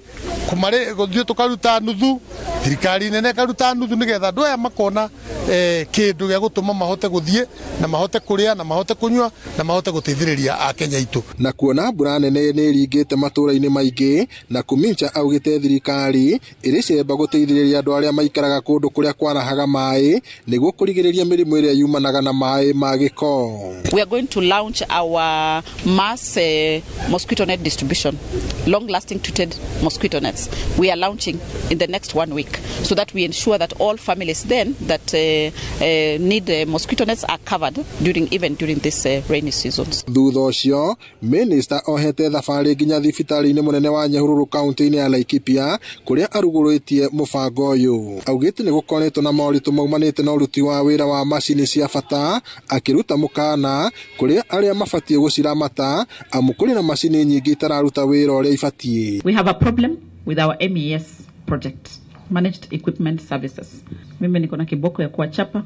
Gũthiĩ tũkaruta nuthu, thirikari nene ĩkaruta nuthu nĩgetha andũ aya makona kĩndũ gĩa gũtũma mahote gũthiĩ na mahote kũrĩa na mahote kũnyua na mahote gũteithĩrĩria Akenya aitũ. Na kuona mbura nene nĩ ĩringĩte matũũra-inĩ maingĩ, na Kumincha augĩte thirikari ĩrĩ cemba gũteithĩrĩria andũ arĩa maikaraga kũndũ kũrĩa kwarahaga maĩ nĩguo kũrigĩrĩria mĩrimũ ĩrĩa yumanaga na maĩ ma gĩko. We are going to launch our mass mosquito net distribution, long-lasting treated mosquito nets. We are launching in the next 1 week so that we ensure that all families then that need mosquito nets are covered even during this rainy seasons. Thutha ũcio, Minister ohete thabarĩ nginya thibitarĩ-inĩ mũnene wa Nyahururu kaunti-inĩ ya Laikipia kũrĩa arugũrĩtie mũbango ũyũ. Augĩte nĩ gũkoretwo na moritũ maumanĩte na ũruti wa wĩra wa macini cia bata, akĩruta mũkana kũrĩ arĩa mabatiĩ gũciramata amu kũrĩ na macini nyingĩ itararuta wĩra ũrĩa ibatiĩ. We have a problem with our MES project, Managed Equipment Services. Mimi niko na kiboko ya kuwachapa,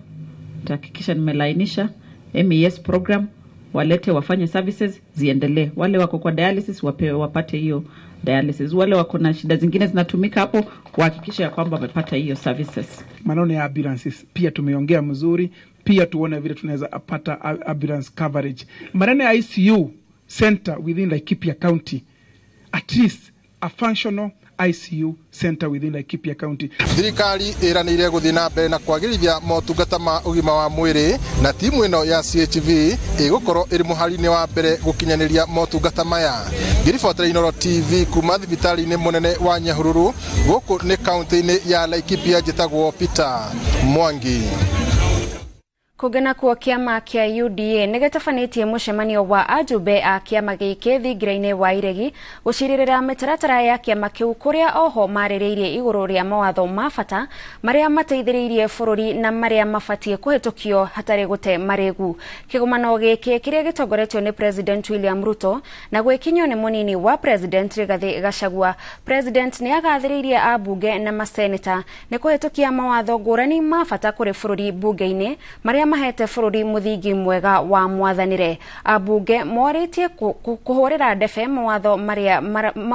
nitahakikisha nimelainisha MES program, walete wafanye services ziendelee. Wale wako kwa dialysis wapewe, wapate hiyo dialysis. Wale wako na shida zingine zinatumika hapo wahakikishe ya kwamba wamepata hiyo services. Maneno ya ambulances pia tumeongea mzuri, pia tuone vile tunaweza pata ambulance coverage. Maneno ya ICU center within Laikipia County, at least a functional ICU center within Laikipia County. Thirikari ĩranĩire gũthiĩ na mbere na kwagĩrithia motungata ma ũgima wa mwĩrĩ, na timu ĩno ya CHV ĩgũkorwo ĩrĩ mũhari-inĩ wa mbere gũkinyanĩria motungata maya. Ngĩribotera Inooro TV kuma thibitarĩ-inĩ mũnene wa Nyahururu gũkũ nĩ kaunti-inĩ ya Laikipia, njĩtagwo Peter Mwangi. Kũngĩ nakuo, kĩama kĩa UDA nĩ gĩtabanĩtie mũcemanio wa ajumbe a kĩama gĩkĩ thingira-inĩ wa Iregi gũcirĩrĩra mĩtaratara ya kĩama kĩu, kũrĩa oho marĩrĩirie igũrũ rĩa mawatho ma bata marĩa mateithĩrĩirie bũrũri na marĩa mabatiĩ kũhĩtũkio hatarĩ gũte marĩgu. Kĩgomano gĩkĩ kĩrĩa gĩtongoretio nĩ President William Ruto na gwĩkinyio nĩ mũnini wa President Rigathi Gachagua. President nĩ agathĩrĩirie ambunge na maseneta nĩ kũhĩtũkia mawatho ngũrani ma bata kũrĩ bũrũri bunge-inĩ marĩa mahete bũrũri mũthingi mwega wa mwathanĩre. Ambunge morĩtie kũhũrĩra ndebe mawatho marĩa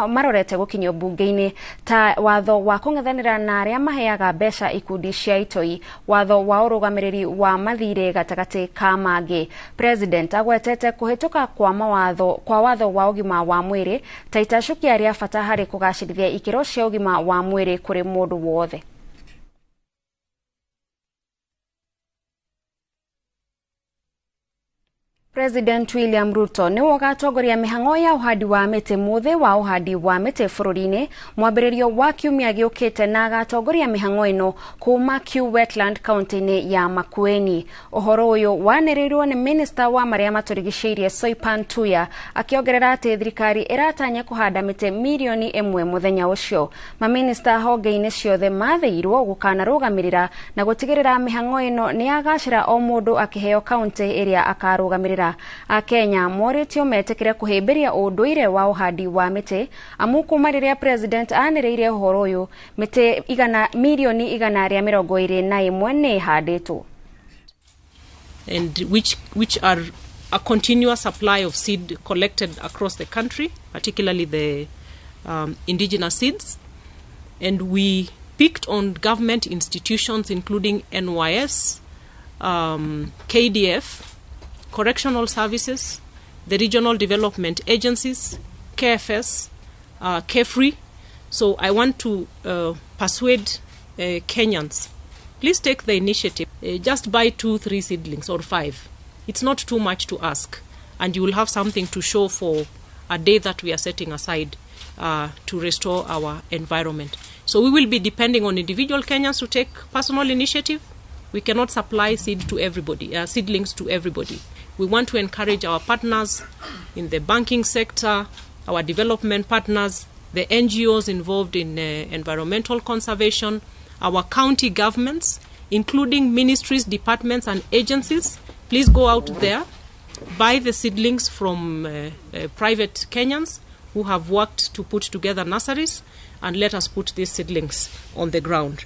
marorete gũkinyio bunge-inĩ ta watho wa kũng'ethanĩra na arĩa maheaga mbeca ikundi cia itoi, watho wa ũrũgamĩrĩri wa mathirĩ gatagatĩ ka mangĩ. President agwetete kũhĩtũka kwa watho wa ũgima wa mwĩrĩ ta itacukia rĩa bata harĩ kũgacĩrithia ikĩro cia ũgima wa mwĩrĩ kũrĩ mũndũ wothe. President William Ruto nĩwe ũgatongoria mĩhang'o ya ũhandi wa mĩtĩ mũthĩ wa ũhandi wa mĩtĩ bũrũri-inĩ mwambĩrĩrio wa kiumia gĩũkĩte, na agatongoria mĩhang'o ĩno kuma Kiu Wetland kaunti-inĩ ya Makueni. Ũhoro ũyũ wanĩrĩirwo nĩ Minister wa marĩa matũrigicĩirie Soipan Tuya, akĩongerera atĩ thirikari ĩratanya kũhanda mĩtĩ mirioni 1 mũthenya ũcio. Maminista honge-inĩ ciothe mathĩirwo gũkanarũgamĩrĩra na gũtigĩrĩra mĩhang'o ĩno nĩ yagacĩra, o mũndũ akĩheo kaunti ĩrĩa akarũgamĩrĩra. Akenya morĩtio metĩkĩre kũhĩmbĩria ũndũire wa ũhandi wa mĩtĩ amu kuma rĩrĩa President anĩrĩire ũhoro ũyũ mĩtĩ mirioni 121 nĩ ĩhandĩtwo. And which are a continuous supply of seed collected across the country, particularly the indigenous seeds. And we picked on government institutions including NYS, KDF, Correctional Services, the regional development agencies, KFS, KEFRI. So I want to persuade Kenyans, please take the initiative. Just buy 2, 3 seedlings or 5. It's not too much to ask, and you will have something to show for a day that we are setting aside to restore our environment. So we will be depending on individual Kenyans to take personal initiative. We cannot supply seed to everybody, seedlings to everybody. We want to encourage our partners in the banking sector, our development partners, the NGOs involved in environmental conservation, our county governments, including ministries, departments, and agencies. Please go out there, buy the seedlings from private Kenyans who have worked to put together nurseries, and let us put these seedlings on the ground.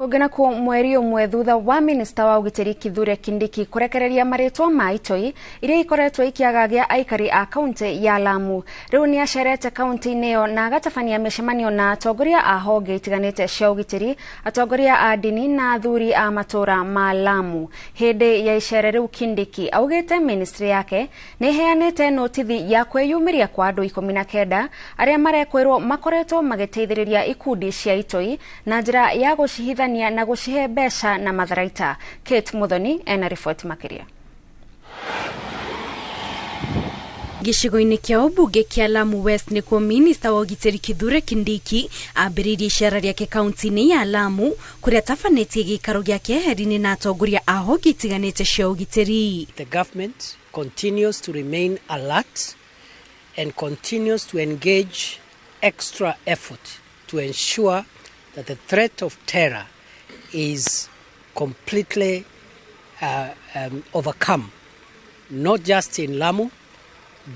Kũngĩ nakuo mweri ũmwe thutha wa minista wa ũgitĩri Kithure Kindiki kũrekereria marĩtwa ma itoi iria ikoretwo ikĩagagia aikari a kaunti ya Lamu. Rĩu nĩ acerete kaunti-inĩ ĩyo na agatabania mĩcemanio na atongoria a honge itiganĩte cia ũgitĩri, atongoria a ndini na athuri a matũũra ma Lamu. Hĩndĩ ya icera rĩu Kindiki augĩte ministry yake nĩ ĩheanĩte notithi ya kwĩyumĩria kwa andũ 19 arĩa marekwĩrwo makoretwo magĩteithĩrĩria ikundi cia itoi na njĩra ya gũcihithania na gũcihe mbeca na matharaita. Kate Muthoni ena riboti makĩria. Gĩcigo-inĩ kĩa ũmbunge kĩa Lamu West nĩkuo minista wa ũgitĩri Kithure Kindiki ambĩrĩirie icera rĩake kaunti-inĩ ya Lamu kũrĩa atabanĩtie gĩikaro gĩake eheri-inĩ na atongoria a honge itiganĩte cia ũgitĩri. The government continues to remain alert and continues to engage extra effort to ensure that the threat of terror is completely overcome, not just in Lamu,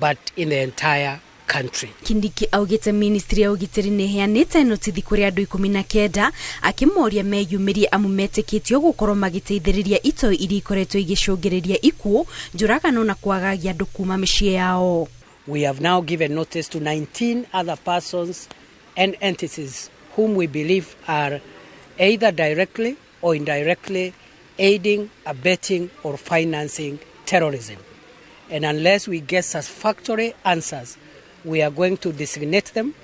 but in the entire country. Kindiki augite ministry ya ũgitĩri nĩ ĩheanĩte notithi kũrĩ andũ 19 akĩmoria meyumĩrie amu metĩkĩtio gũkorwo magĩteithĩrĩria itoi iria ikoretwo igĩcũngĩrĩria ikuũ, njũragano na kwagagia andũ kuma mĩciĩ yao. We have now given notice to 19 other persons and entities whom we believe are either directly or indirectly aiding, abetting or financing terrorism. And unless we get satisfactory answers, we are going to designate them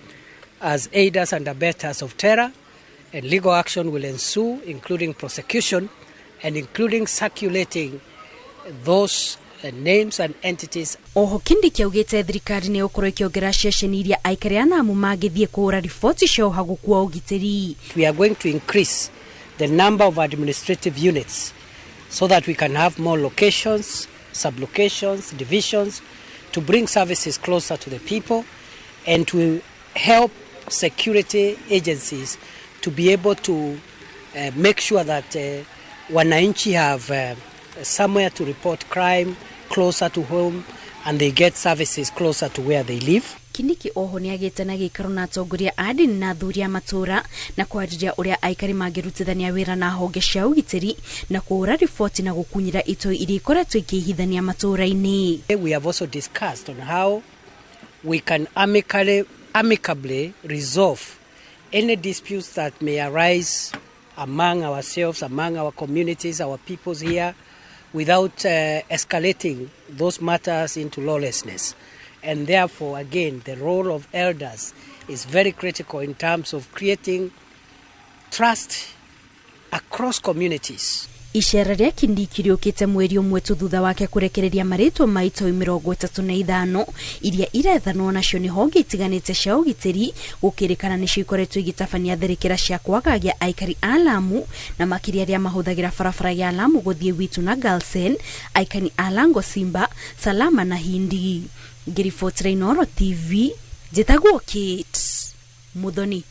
as aiders and abettors of terror, and legal action will ensue, including prosecution and including circulating those names and entities. Oho Kindiki augite thirikari nĩ ĩgũkorwo ĩkĩongerera ceceni iria aikari a Lamu mangĩthiĩ kũhũra riboti cia ũhagũku wa ũgitĩri. We are going to increase the number of administrative units so that we can have more locations, sub-locations, divisions, to bring services closer to the people and to help security agencies to be able to make sure that wananchi have somewhere to report crime closer to home and they get services closer to where they live. Kindiki oho nĩagĩte na gĩikaro na atongoria a ndini na athuri a matũũra na kwarĩria ũrĩa aikari mangĩrutithania wĩra na honge cia ũgitĩri na kũhũra riboti na gũkunyĩra itoi iria ikoretwo ikĩhithania matũũra-inĩ. We have also discussed on how we can amicably resolve any disputes that may arise among ourselves, among our communities, our peoples here, without escalating those matters into lawlessness. And therefore, again, the role of elders is very critical in terms of creating trust across communities. Icera rĩa Kindiki rĩũkĩte mweri ũmwe tu thutha wake kũrekereria marĩtwa ma itoi 35 iria irethanwo nacio nĩ honge itiganĩte cia ũgitĩri gũkĩrĩkana nĩcio ikoretwo igĩtabania tharĩkĩra cia kwagagia aikari a Lamu na makĩria arĩa mahũthagĩra barabara ya Lamu gũthiĩ Witu na Galsen, aikari a Lango Simba, Salama na Hindi. Ngĩribotera Inooro TV, njĩtagwo Kate Muthoni.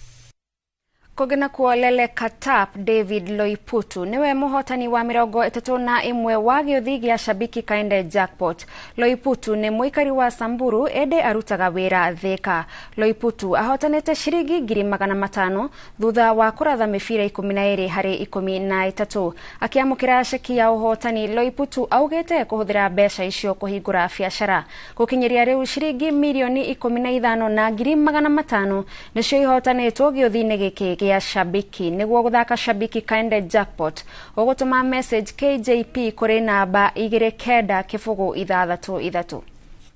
Kũngĩ nakuo Lele Katap David Loiputu niwe mũhotani wa 31 wa gĩũthi gĩa Shabiki Kaende Jackpot. Loiputu nĩ mũikari wa Samburu ĩndĩ arutaga wĩra Thika. Loiputu ahotanĩte ciringi 500,000 thutha wa kũratha mĩbira 12 harĩ 13. Akĩamũkĩra ceki ya ũhotani Loiputu augĩte kũhũthĩra mbeca icio kũhingũra biacara. Gũkinyĩria rĩu ciringi mirioni 15,500,000 nĩcio ihotanĩtwo gĩũthi-inĩ gĩkĩ gĩa Shabiki. Nĩguo gũthaka Shabiki Kaende Jackpot ũgũtũma message KJP kũrĩ namba 29 0 6 3.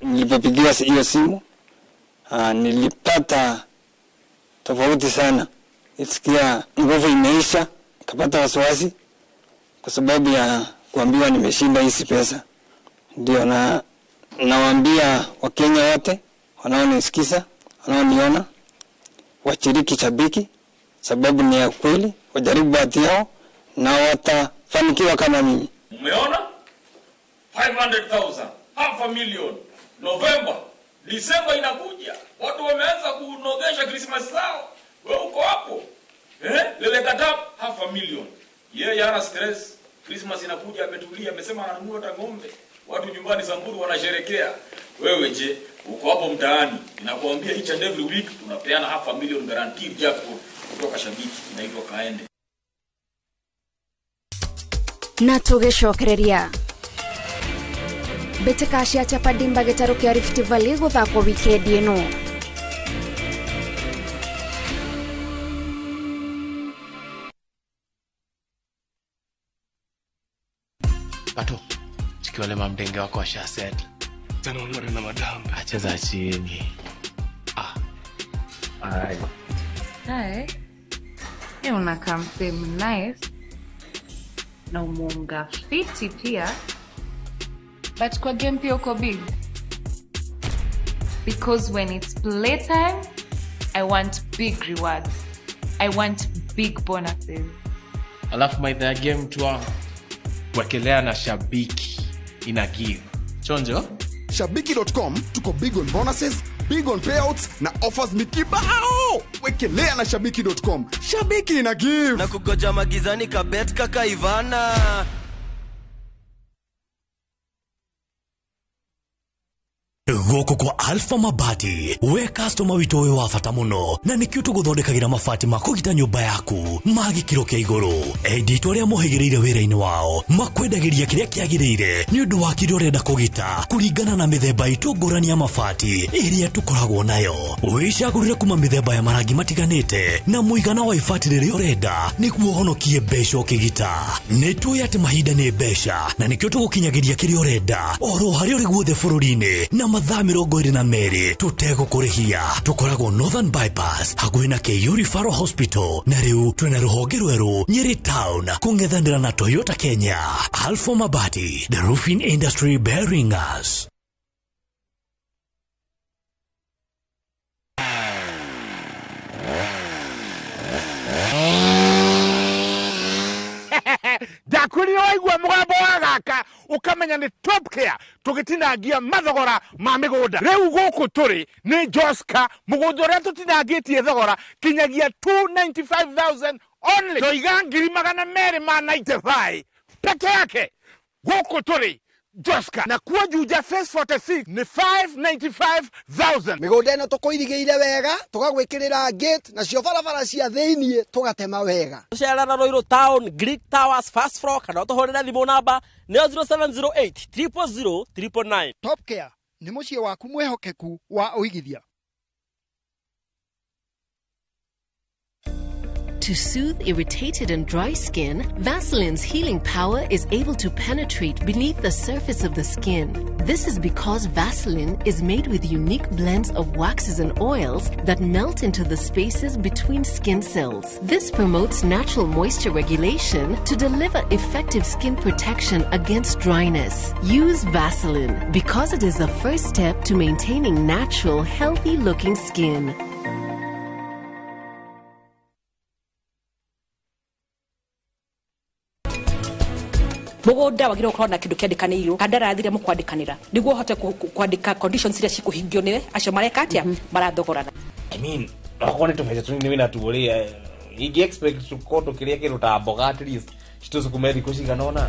Nilipopigiwa hiyo simu nilipata tofauti sana. Nilisikia nguvu imeisha, nikapata wasiwasi kwa sababu ya kuambiwa nimeshinda hizi pesa. Ndio na nawaambia Wakenya wote wanaonisikiza, wanaoniona, washiriki Shabiki sababu ni ya kweli, wajaribu bahati yao na watafanikiwa kama mimi. Umeona? 500,000, half a million. November, December inakuja. Watu wameanza kunogesha Christmas zao. Wewe uko hapo. Lele Katap half a million. Yeye hana stress. Christmas inakuja ametulia, amesema ananunua hata ng'ombe. Watu nyumbani Samburu wanasherekea. Wewe je, uko hapo mtaani? Ninakuambia each and every week tunapeana half a million guaranteed jackpot kutoka Shabiki, inaitwa Kaende. Na tũgĩcokereria mbĩtĩka cia Chapadimba gĩtarũ kĩa Rift Valley gũthakwo wikendi ĩno. Pato, chikiwale mamdenge wako washaset. Tena ungore na madam. Acheza chini. Ai. Hi. Unakaa msee nice na umeunga fiti pia, but kwa game pia uko big, because when it's playtime I want big rewards, I want big bonuses. Alafu maitha ya game mtu wangu, wekelea na Shabiki ina give. Chonjo? Shabiki.com tuko big on bonuses, big on payouts na offers ni kibao. Wekelea na Shabiki.com. Shabiki ina give. Na kugoja magizani kabet kaka Ivana. Gũkũ kwa Alpha Mabati we customer witũ wĩ wa bata mũno na nĩkĩo tũgũthondekagĩra mabati ma kũgita nyũmba yaku ma gĩkĩro kĩa igũrũ. Endi itũ arĩa mohĩgĩrĩire wĩra-inĩ wao makwendagĩria kĩrĩa kĩagĩrĩire nĩ ũndũ wa kĩrĩa ũrenda kũgita kũringana na mĩthemba itũ ngũrani ya mabati ĩrĩa tũkoragwo nayo. Wĩcagũrĩre kuma mĩthemba ya marangi matiganĩte na mũigana wa ibati rĩrĩa ũrenda nĩguo ũhonokie mbeca ũkĩgita. Nĩ tũĩ atĩ mahinda nĩ mbeca na nĩkĩo tũgũkinyagĩria kĩrĩa ũrenda oro harĩa ũrĩ guothe bũrũri-inĩ na mathaa 22 tũtegũkũrĩhia. Tũkoragwo Northern Bypass hakuhĩ na KU Referral Hospital na rĩu twĩna rũhonge rwerũ Nyeri Town kũng'ethanĩra na Toyota Kenya. Alpha Mabati, the roofing industry bearing us. Ndakwĩrire waigua mũgambo wa gaka ũkamenya nĩ Top Care tũgĩtinangia mathogora ma mĩgũnda. Rĩu gũkũ tũrĩ nĩ Joska, mũgũnda ũrĩa tũtinangĩtie thogora kinyagia 295,000 only. Toiga 295 peke yake. Gũkũ tũrĩ Joska na kuo Juja Phase 46 nĩ 595,000. Mĩgũnda ĩno tũkũirigĩire wega, tũgagwĩkĩrĩra gate nacio barabara cia thĩiniĩ tũgatema wega. Tũcerera Ruiru Town, Greek Towers, first floor, kana ũtũhũrĩre thimũ namba nĩyo 0708 000 999. Top Care nĩ mũciĩ waku mwĩhokeku wa ũigithia. To soothe irritated and dry skin, Vaseline's healing power is able to penetrate beneath the surface of the skin. This is because Vaseline is made with unique blends of waxes and oils that melt into the spaces between skin cells. This promotes natural moisture regulation to deliver effective skin protection against dryness. Use Vaseline because it is the first step to maintaining natural, healthy-looking skin. Mũgũnda wagĩrĩirwo gũkorwo na kĩndũ kĩandĩkanĩirwo kandarathi rĩa mũkwandĩkanĩra nĩguo ũhote kwandĩka conditions iria cikũhingio nĩwe acio mareka atĩa marathogorana. I mean, okorwo nĩ tũbeca tũnini wĩna tuo rĩ, ingĩ expect tũkorwo tũkĩrĩa kĩndũ ta mboga at least citũsukume thikũ cigana ũna.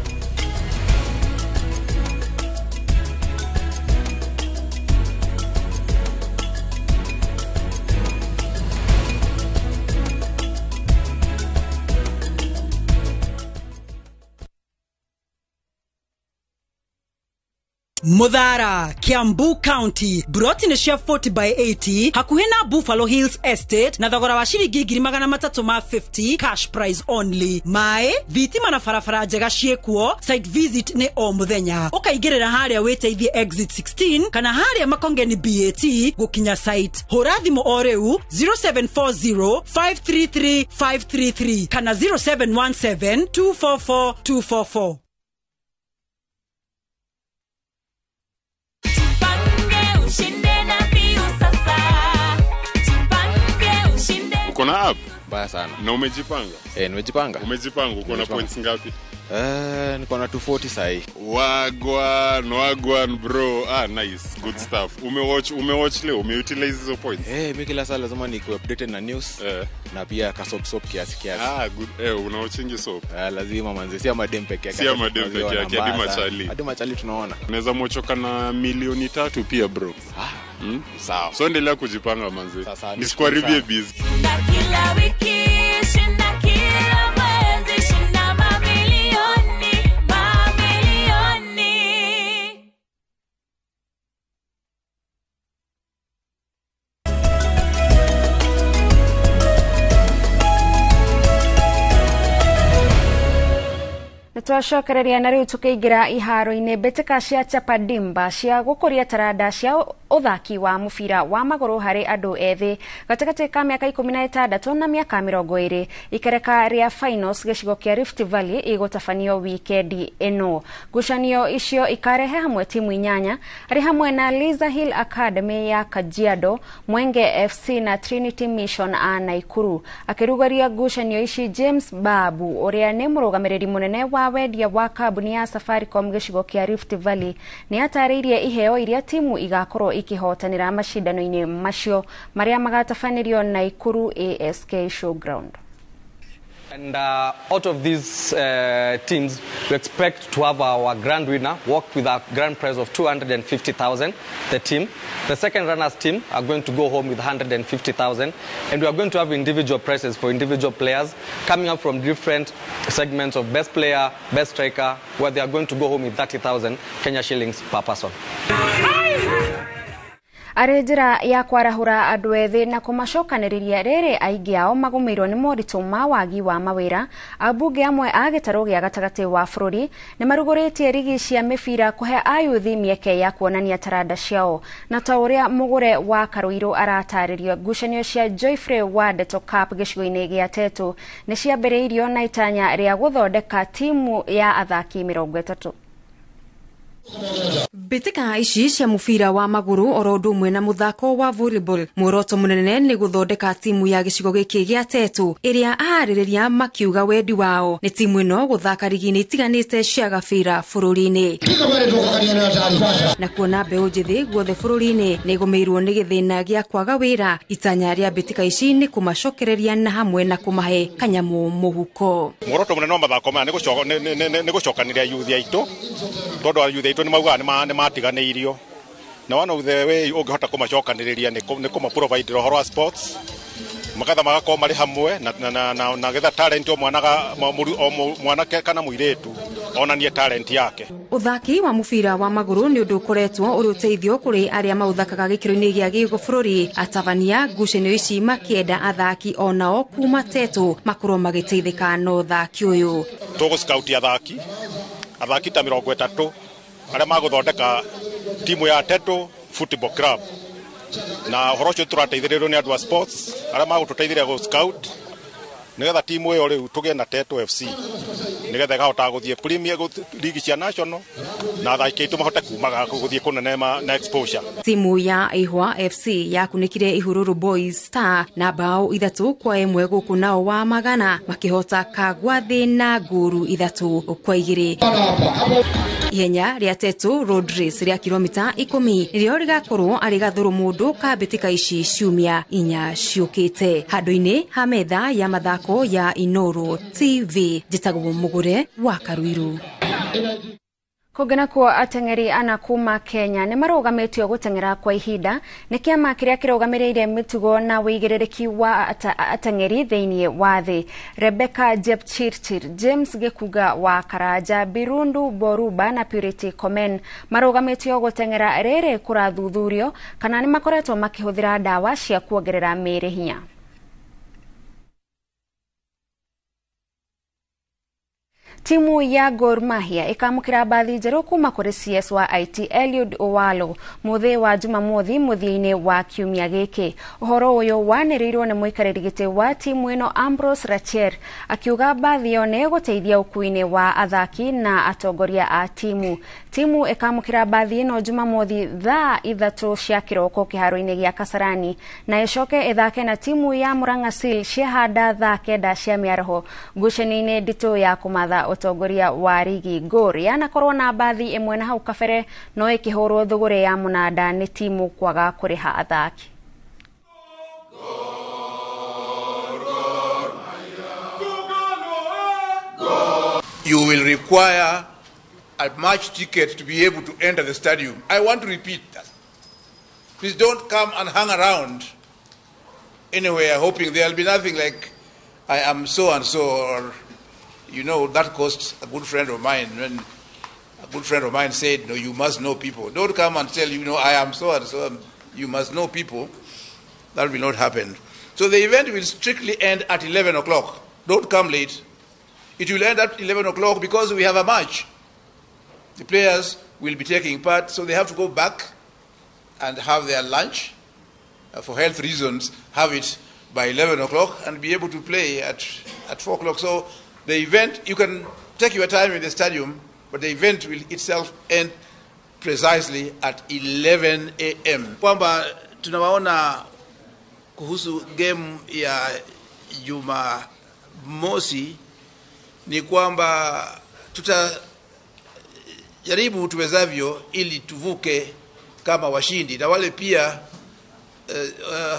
Muthara, Kiambu County, broti nĩ cia 40 by 80 hakuhĩ na Buffalo Hills Estate na thogora wa ciringi 350 cash price only. Maĩ, thitima na barabara njega ciĩkuo, site visit nĩ o mũthenya. Ũkaingĩrĩra harĩa wĩteithie exit 16 kana harĩa Makongeni BAT gũkinya site. Hũra thimũ o rĩu 0740 533 533 kana 0717 244 244. Uko na app? Mbaya sana. Na umejipanga? Nimejipanga. Umejipanga, uko na points ngapi? Niko na 240 sahi. Wagwan, wagwan bro. Ah, nice. Good stuff. Umewatch leo, umeutilize hizo points? Mimi kila saa lazima nikuwe updated na news na pia ka soap kiasi kiasi. Ah, good. Unawatchingi soap? Lazima manze, si madem peke yake. Si madem peke yake, hadi machali. Hadi machali tunaona. Unaweza mochoka na milioni 3 pia bro. Sawa. So endelea kujipanga manze. Nisikuharibie busy. Kila wiki, shinda kila mwezi, shinda mamilioni, Nitwacokereria na riu tukiingira iharo-ini mbitika cia Chapadimba cia gukuria taranda cia uthaki wa mubira wa maguru hari andu ethi gatagati ka miaka 16 na miaka 20 ikereka ria finals gicigo kia Rift Valley igutabanio wikendi ino. Ngucanio icio ikarehe hamwe timu inyanya ari hamwe na Liza Hill Academy ya Kajiado, Mwenge FC na Trinity Mission a Naikuru. Akirugaria ngucanio ici James Babu uria ni murugamiriri munene wa wendia wa kambuni ya Safaricom gicigo kia Rift Valley ni atarĩirie iheo iria timu igakorwo ikihotanĩra macindano-inĩ macio maria magatabanĩrio Naikuru ASK Showground. And out of these teams, we expect to have our grand winner walk with a grand prize of 250,000, the team. The second runners team are going to go home with 150,000. And we are going to have individual prizes for individual players coming up from different segments of best player, best striker, where they are going to go home with 30,000 Kenya shillings per person. Arĩ njĩra ya kwarahũra andũ ethĩ na kũmacokanĩrĩria rĩrĩ aingĩ ao magũmĩirwo nĩ moritũ ma wagi wa mawĩra, ambunge amwe a gĩtarũ gĩa gatagatĩ wa bũrũri nĩ marugũrĩtie rigi cia mĩbira kũhe ayuthi mĩeke ya kuonania taranda ciao. Na ta ũrĩa Mũgũre wa Karũirũ aratarĩrio, ngucanio cia Joyfrey wa Ndeto Cup gĩcigo-inĩ gĩa Tetu nĩ ciambĩrĩirio na itanya rĩa gũthondeka timu ya athaki 30. Mbĩtĩka ici cia mũbira wa magũrũ oro ũndũ ũmwe na mũthako wa volleyball muoroto mũnene nĩ gũthondeka timu ya gĩcigo gĩkĩ gĩa Tetu ĩrĩa aharĩrĩria makiuga wendi wao nĩ timu ĩno gũthaka rigi-inĩ itiganĩte cia gabira bũrũri-inĩ. Na kuona mbeũ njĩthĩ guothe bũrũri-inĩ nĩ ĩgũmĩirwo nĩ gĩthĩna gĩa kwaga wĩra, itanya rĩa mbĩtĩka ici nĩ kũmacokereria na hamwe na kũmahe kanyamũ mũhuko. Muoroto mũnene wa mathako maya nĩ gũcokanĩria yuthi aitũ tondũ ayuthi aitũ nĩ maugaga nĩ matiganĩirio, na one of the way ũngĩhota kũmacokanĩrĩria nĩ kũma provide ũhoro wa sports magatha magakorwo marĩ hamwe na getha talent o mwanake kana mũirĩtu onanie talent yake. Ũthaki wa mũbira wa magũrũ nĩ ũndũ ũkoretwo ũrĩ ũteithio kũrĩ arĩa maũthakaga gĩkĩro-inĩ gĩa gĩbũrũri. Atabania ngucanio ici makĩenda athaki onao kuma Tetu makorwo magĩteithĩka na ũthaki ũyũ. Tũgũ scout athaki ta 30 arĩa magũthondeka timu ya Tetu Football Club, na ũhoro ũcio tũrateithĩrĩrio nĩ andũ a sports arĩa magũtũteithĩrĩria gũ scout nĩgetha timu ĩyo rĩu tũgĩe na Tetu FC nĩgetha ĩkahota gũthiĩ Premier League cia national na athaki aitũ mahote kumaga gũthiĩ kũnene na exposure. Timu ya Ihwa FC yakunĩkire Ihururu Boys Star na bao 3-1 gũkũ nao wa Magana makĩhota Kagwathĩ na ngũru 3-2. Ihenya rĩa Tetu Road Race rĩa kilomita 10 nĩrĩo rĩgakorwo arĩ gathũrũ mũndũ ka mbĩtĩka ici ciumia 4 ciũkĩte. Handũ-inĩ ha metha ya mathako ya Inoro TV, njĩtagwo Mũgũre wa Karuiru. Kũngĩ nakuo ateng'eri ana kuma Kenya nĩ marũgamĩtio gũteng'era kwa ihinda nĩ kĩama kĩrĩa kĩrũgamĩrĩire mĩtugo na wĩigĩrĩrĩki wa ateng'eri thĩinĩ wa thĩ. Rebecca Jepchirchir, James Gĩkunga wa Karanja, Birundu Boruba na Purity Komen marũgamĩtio gũteng'era rĩrĩ kũrathuthurio kana nĩ makoretwo makĩhũthĩra ndawa cia kuongerera mĩĩrĩ hinya. Timu ya Gor Mahia ikamukira bathi njerũ kuma kũrĩ CS wa IT Eliud Owalo mũthĩ wa Jumamothi mũthia-inĩ wa kiumia gĩkĩ. Ũhoro ũyũ wanĩrĩirwo nĩ mũikarĩri gĩtĩ wa timu ĩno Ambrose Rachier akiuga bathi ĩyo nĩ ĩgũteithia ũkuui-inĩ wa athaki na atongoria a timu. Timu ĩkamũkĩra bathi ĩno Jumamothi thaa 3 cia kĩroko kĩharo-inĩ gĩa Kasarani na ĩcoke ĩthake na timu ya Murang'a Seal ciahanda thaa 9 cia mĩaraho ngucanio-inĩ nditũ ya kũmatha ũtongoria wa rigi. Gor yanakorwo na bathi ĩmwe na hau kabere no ĩkĩhũrwo thũgũrĩ ya mũnanda nĩ timu kwaga kũrĩha athaki. You will require a match ticket to be able to enter the stadium. I want to repeat that. Please don't come and hang around anywhere hoping there will be nothing like I am so and so, or you know, that cost a good friend of mine. When a good friend of mine said, no, you must know people. Don't come and tell, you know, I am so and so, you must know people. That will not happen. So the event will strictly end at 11 o'clock. Don't come late. It will end at 11 o'clock because we have a match. The players will be taking part, so they have to go back and have their lunch. For health reasons, have it by 11 o'clock and be able to play at 4 o'clock. So the event, you can take your time in the stadium, but the event will itself end precisely at 11 a.m. Kwamba tunawaona kuhusu game ya Jumamosi ni kwamba tutajaribu tuwezavyo ili tuvuke kama washindi, na wale pia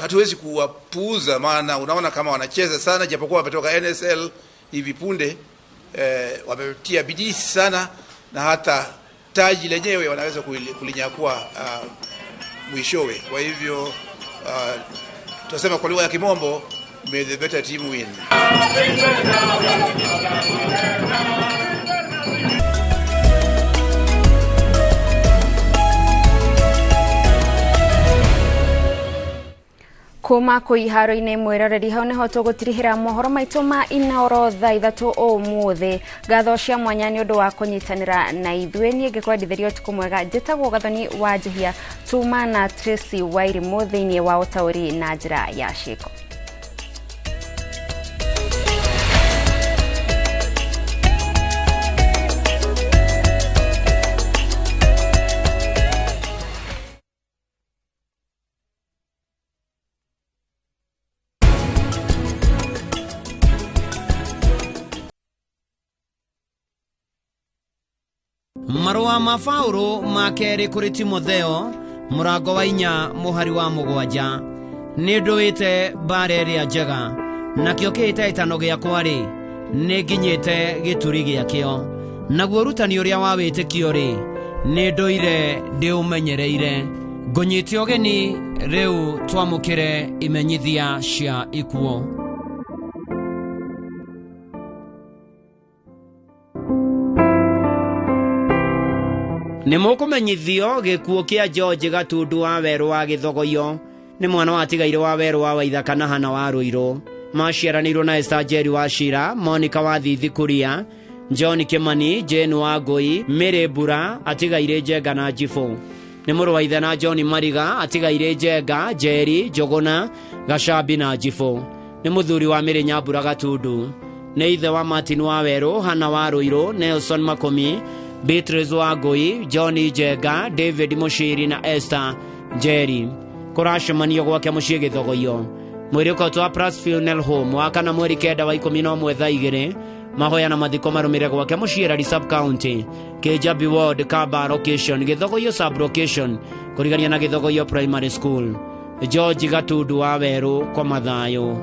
hatuwezi kuwapuuza, maana unaona kama wanacheza sana, japokuwa wametoka NSL hivi punde, wametia bidii sana na hata taji lenyewe wanaweza kulinyakua mwishowe. Kwa hivyo tunasema kwa lugha ya Kimombo, may the better team win. Kuma kå iharo-inä mwäroreri hau nĩho tũgũtirihĩra mohoro maitũ ma Inooro thaa 3 ũmũthĩ. Ngatho cia mwanya nĩ ũndũ wa kũnyitanĩra na ithuĩ. Niĩ ngĩkwendithĩria ũtukũ mwega, njĩtagwo Gathoni wa Njihia, tuma na Tracy Wairimũ thĩinĩ wa ũtaũri na njĩra ya ciĩko. Marũa ma Paũlũ ma kerĩ kũrĩ Timotheo mũrango wa 4 mũhari wa 7. Nĩ ndũĩte mbara ĩrĩa njega, nakĩo kĩhĩtahĩtano gĩakwa-rĩ, nĩ nginyĩte gĩturi gĩakĩo, naguo ũrutani ũrĩa wa wĩtĩkio-rĩ, nĩ ndũire ndĩũmenyereire. Ngũnyite ũgeni rĩu twamũkĩre imenyithia cia ikuũ. Nĩ mũkũmenyithio gĩkuũ kĩa George Gatundu wa Werũ wa Gĩthogoyo. Nĩ mwana wa tigaire wa Werũ wa Waithaka na Hana wa Rũirũ. Maciaranĩirwo na Esther Njeri wa Shira, Monica wa Thithi Kuria, John Kimani, Jane wa Ngũi, Mary Mbura, atigaire Njenga na Njibũ. Nĩ mũrũ wa ithe na John Mariga, atigaire Njenga, Njeri, Njũgũna, Gacambi na Njibũ. Nĩ mũthuri wa Mary Nyambura Gatundu. Nĩ ithe wa Martin wa Werũ, Hana wa Rũirũ, Nelson Makomi, Beatrice wa Ngũi, John Njenga, David Mushiri na Esther Njeri. Kũracemanio gwake mũciĩ Gĩthogoyo. Mwĩrĩ wa Pras Funeral Home wa kana mweri 9 wa 11 thaa 2. Mahoya na mathiko marũmĩrĩre gwake mũciĩ Rari Sub County, Kĩjabi Ward, Kamba Location, Gĩthogoyo Sub Location, kũrigania na Gĩthogoyo Primary School. George Gatundu wa Werũ, kwa mathayũ.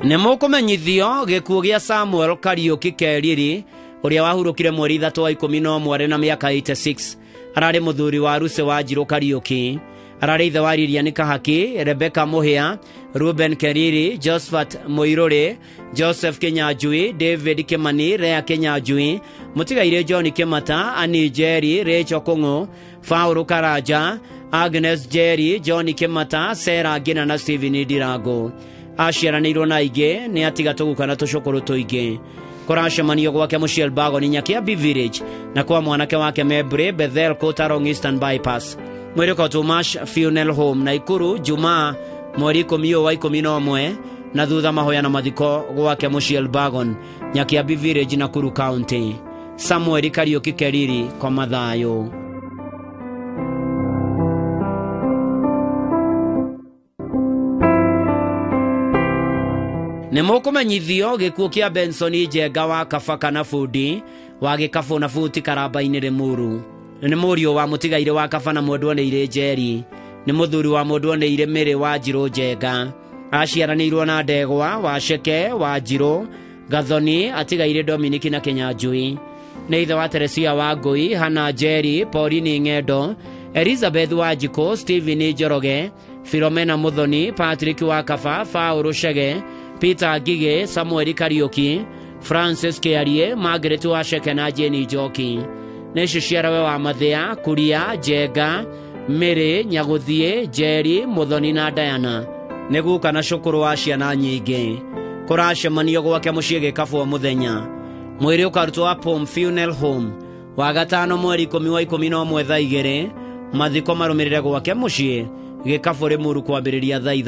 Nĩ mũkũmenyithio gĩkuũ gĩa Samuel Kariũki Keriri ũrĩa wahurũkire mweri 3 wa 11 arĩ na mĩaka 86. Ararĩ mũthuri wa Ruse wa Njirũ Kariũki. Ararĩ ithe wa Lilian Kahaki, Rebecca Mũhĩa, Ruben Keriri, Josephat Mũirũrĩ, Joseph Kinyanjui, David Kimani, Rea Kinyanjui, mũtigaire John Kĩmata, Annie Njeri, Rachel Kũng'ũ, Paũlũ Karanja, Agnes Njeri, John Kĩmata, Sarah Ngina na Stephen Ndirango. Aciaranĩirwo na aingĩ, nĩ atiga tũguka na tũcũkũrũ tũingĩ. Kũracemanio gwake mũciĩ Elbagon Nyakiambi Village na kwa mwanake wake Mebre Bethel Kotarong Eastern Bypass. Mwĩrĩ Kotumash Funeral Home Naikuru Jumaa mweri 10 wa 11 na thutha mahoya na mathiko gwake mũciĩ Elbagon Nyakiambi Village Nakuru County. Samuel Kariũki Keriri kwa mathayũ. Nĩ mũkũmenyithio gĩkuũ kĩa Benson Njenga wa Kaba kana Bundi wa Gĩkabũ na Buti Karamba-inĩ Rĩmuru. Nĩ mũriũ wa mũtigaire wa Kaba na mwendwa nĩ Irĩ Njeri. Nĩ mũthuri wa mwendwa nĩ Irĩ Mĩrĩ wa Njirũ Njenga. Aciaranĩirwo na Ndegwa wa Ceke wa Njirũ, Gathoni, atigaire Dominiki na Kinyanjui. Nĩ ithe wa Teresia wa Ngũi, Hana Njeri, Pauline Ng'endo, Elizabeth wa Njikũ, Stephen Njoroge, Philomena Muthoni, Patrick wa Kaba, Paũlũ Chege, Peter Ngigĩ, Samuel Kariũki, Francis Kĩarie, Margaret wa Ceke na Jane Njoki. Nĩ ciciarawe wa Mathĩa, Kuria, Njenga, Mary, Nyagũthiĩ, Njeri, Mũthoni na Diana. Nĩ guka na cũkũrũ wa ciana nyingĩ. Kũracemanio gwake mũciĩ Gĩkabũ mũthenya. Mwĩrĩ ũkarutwo Apom Funeral Home wa gatano mweri 10 wa 11 thaa 2. Mathiko marũmĩrĩre gwake mũciĩ Gĩkabũ Rĩmuru kwambĩrĩria thaa 5.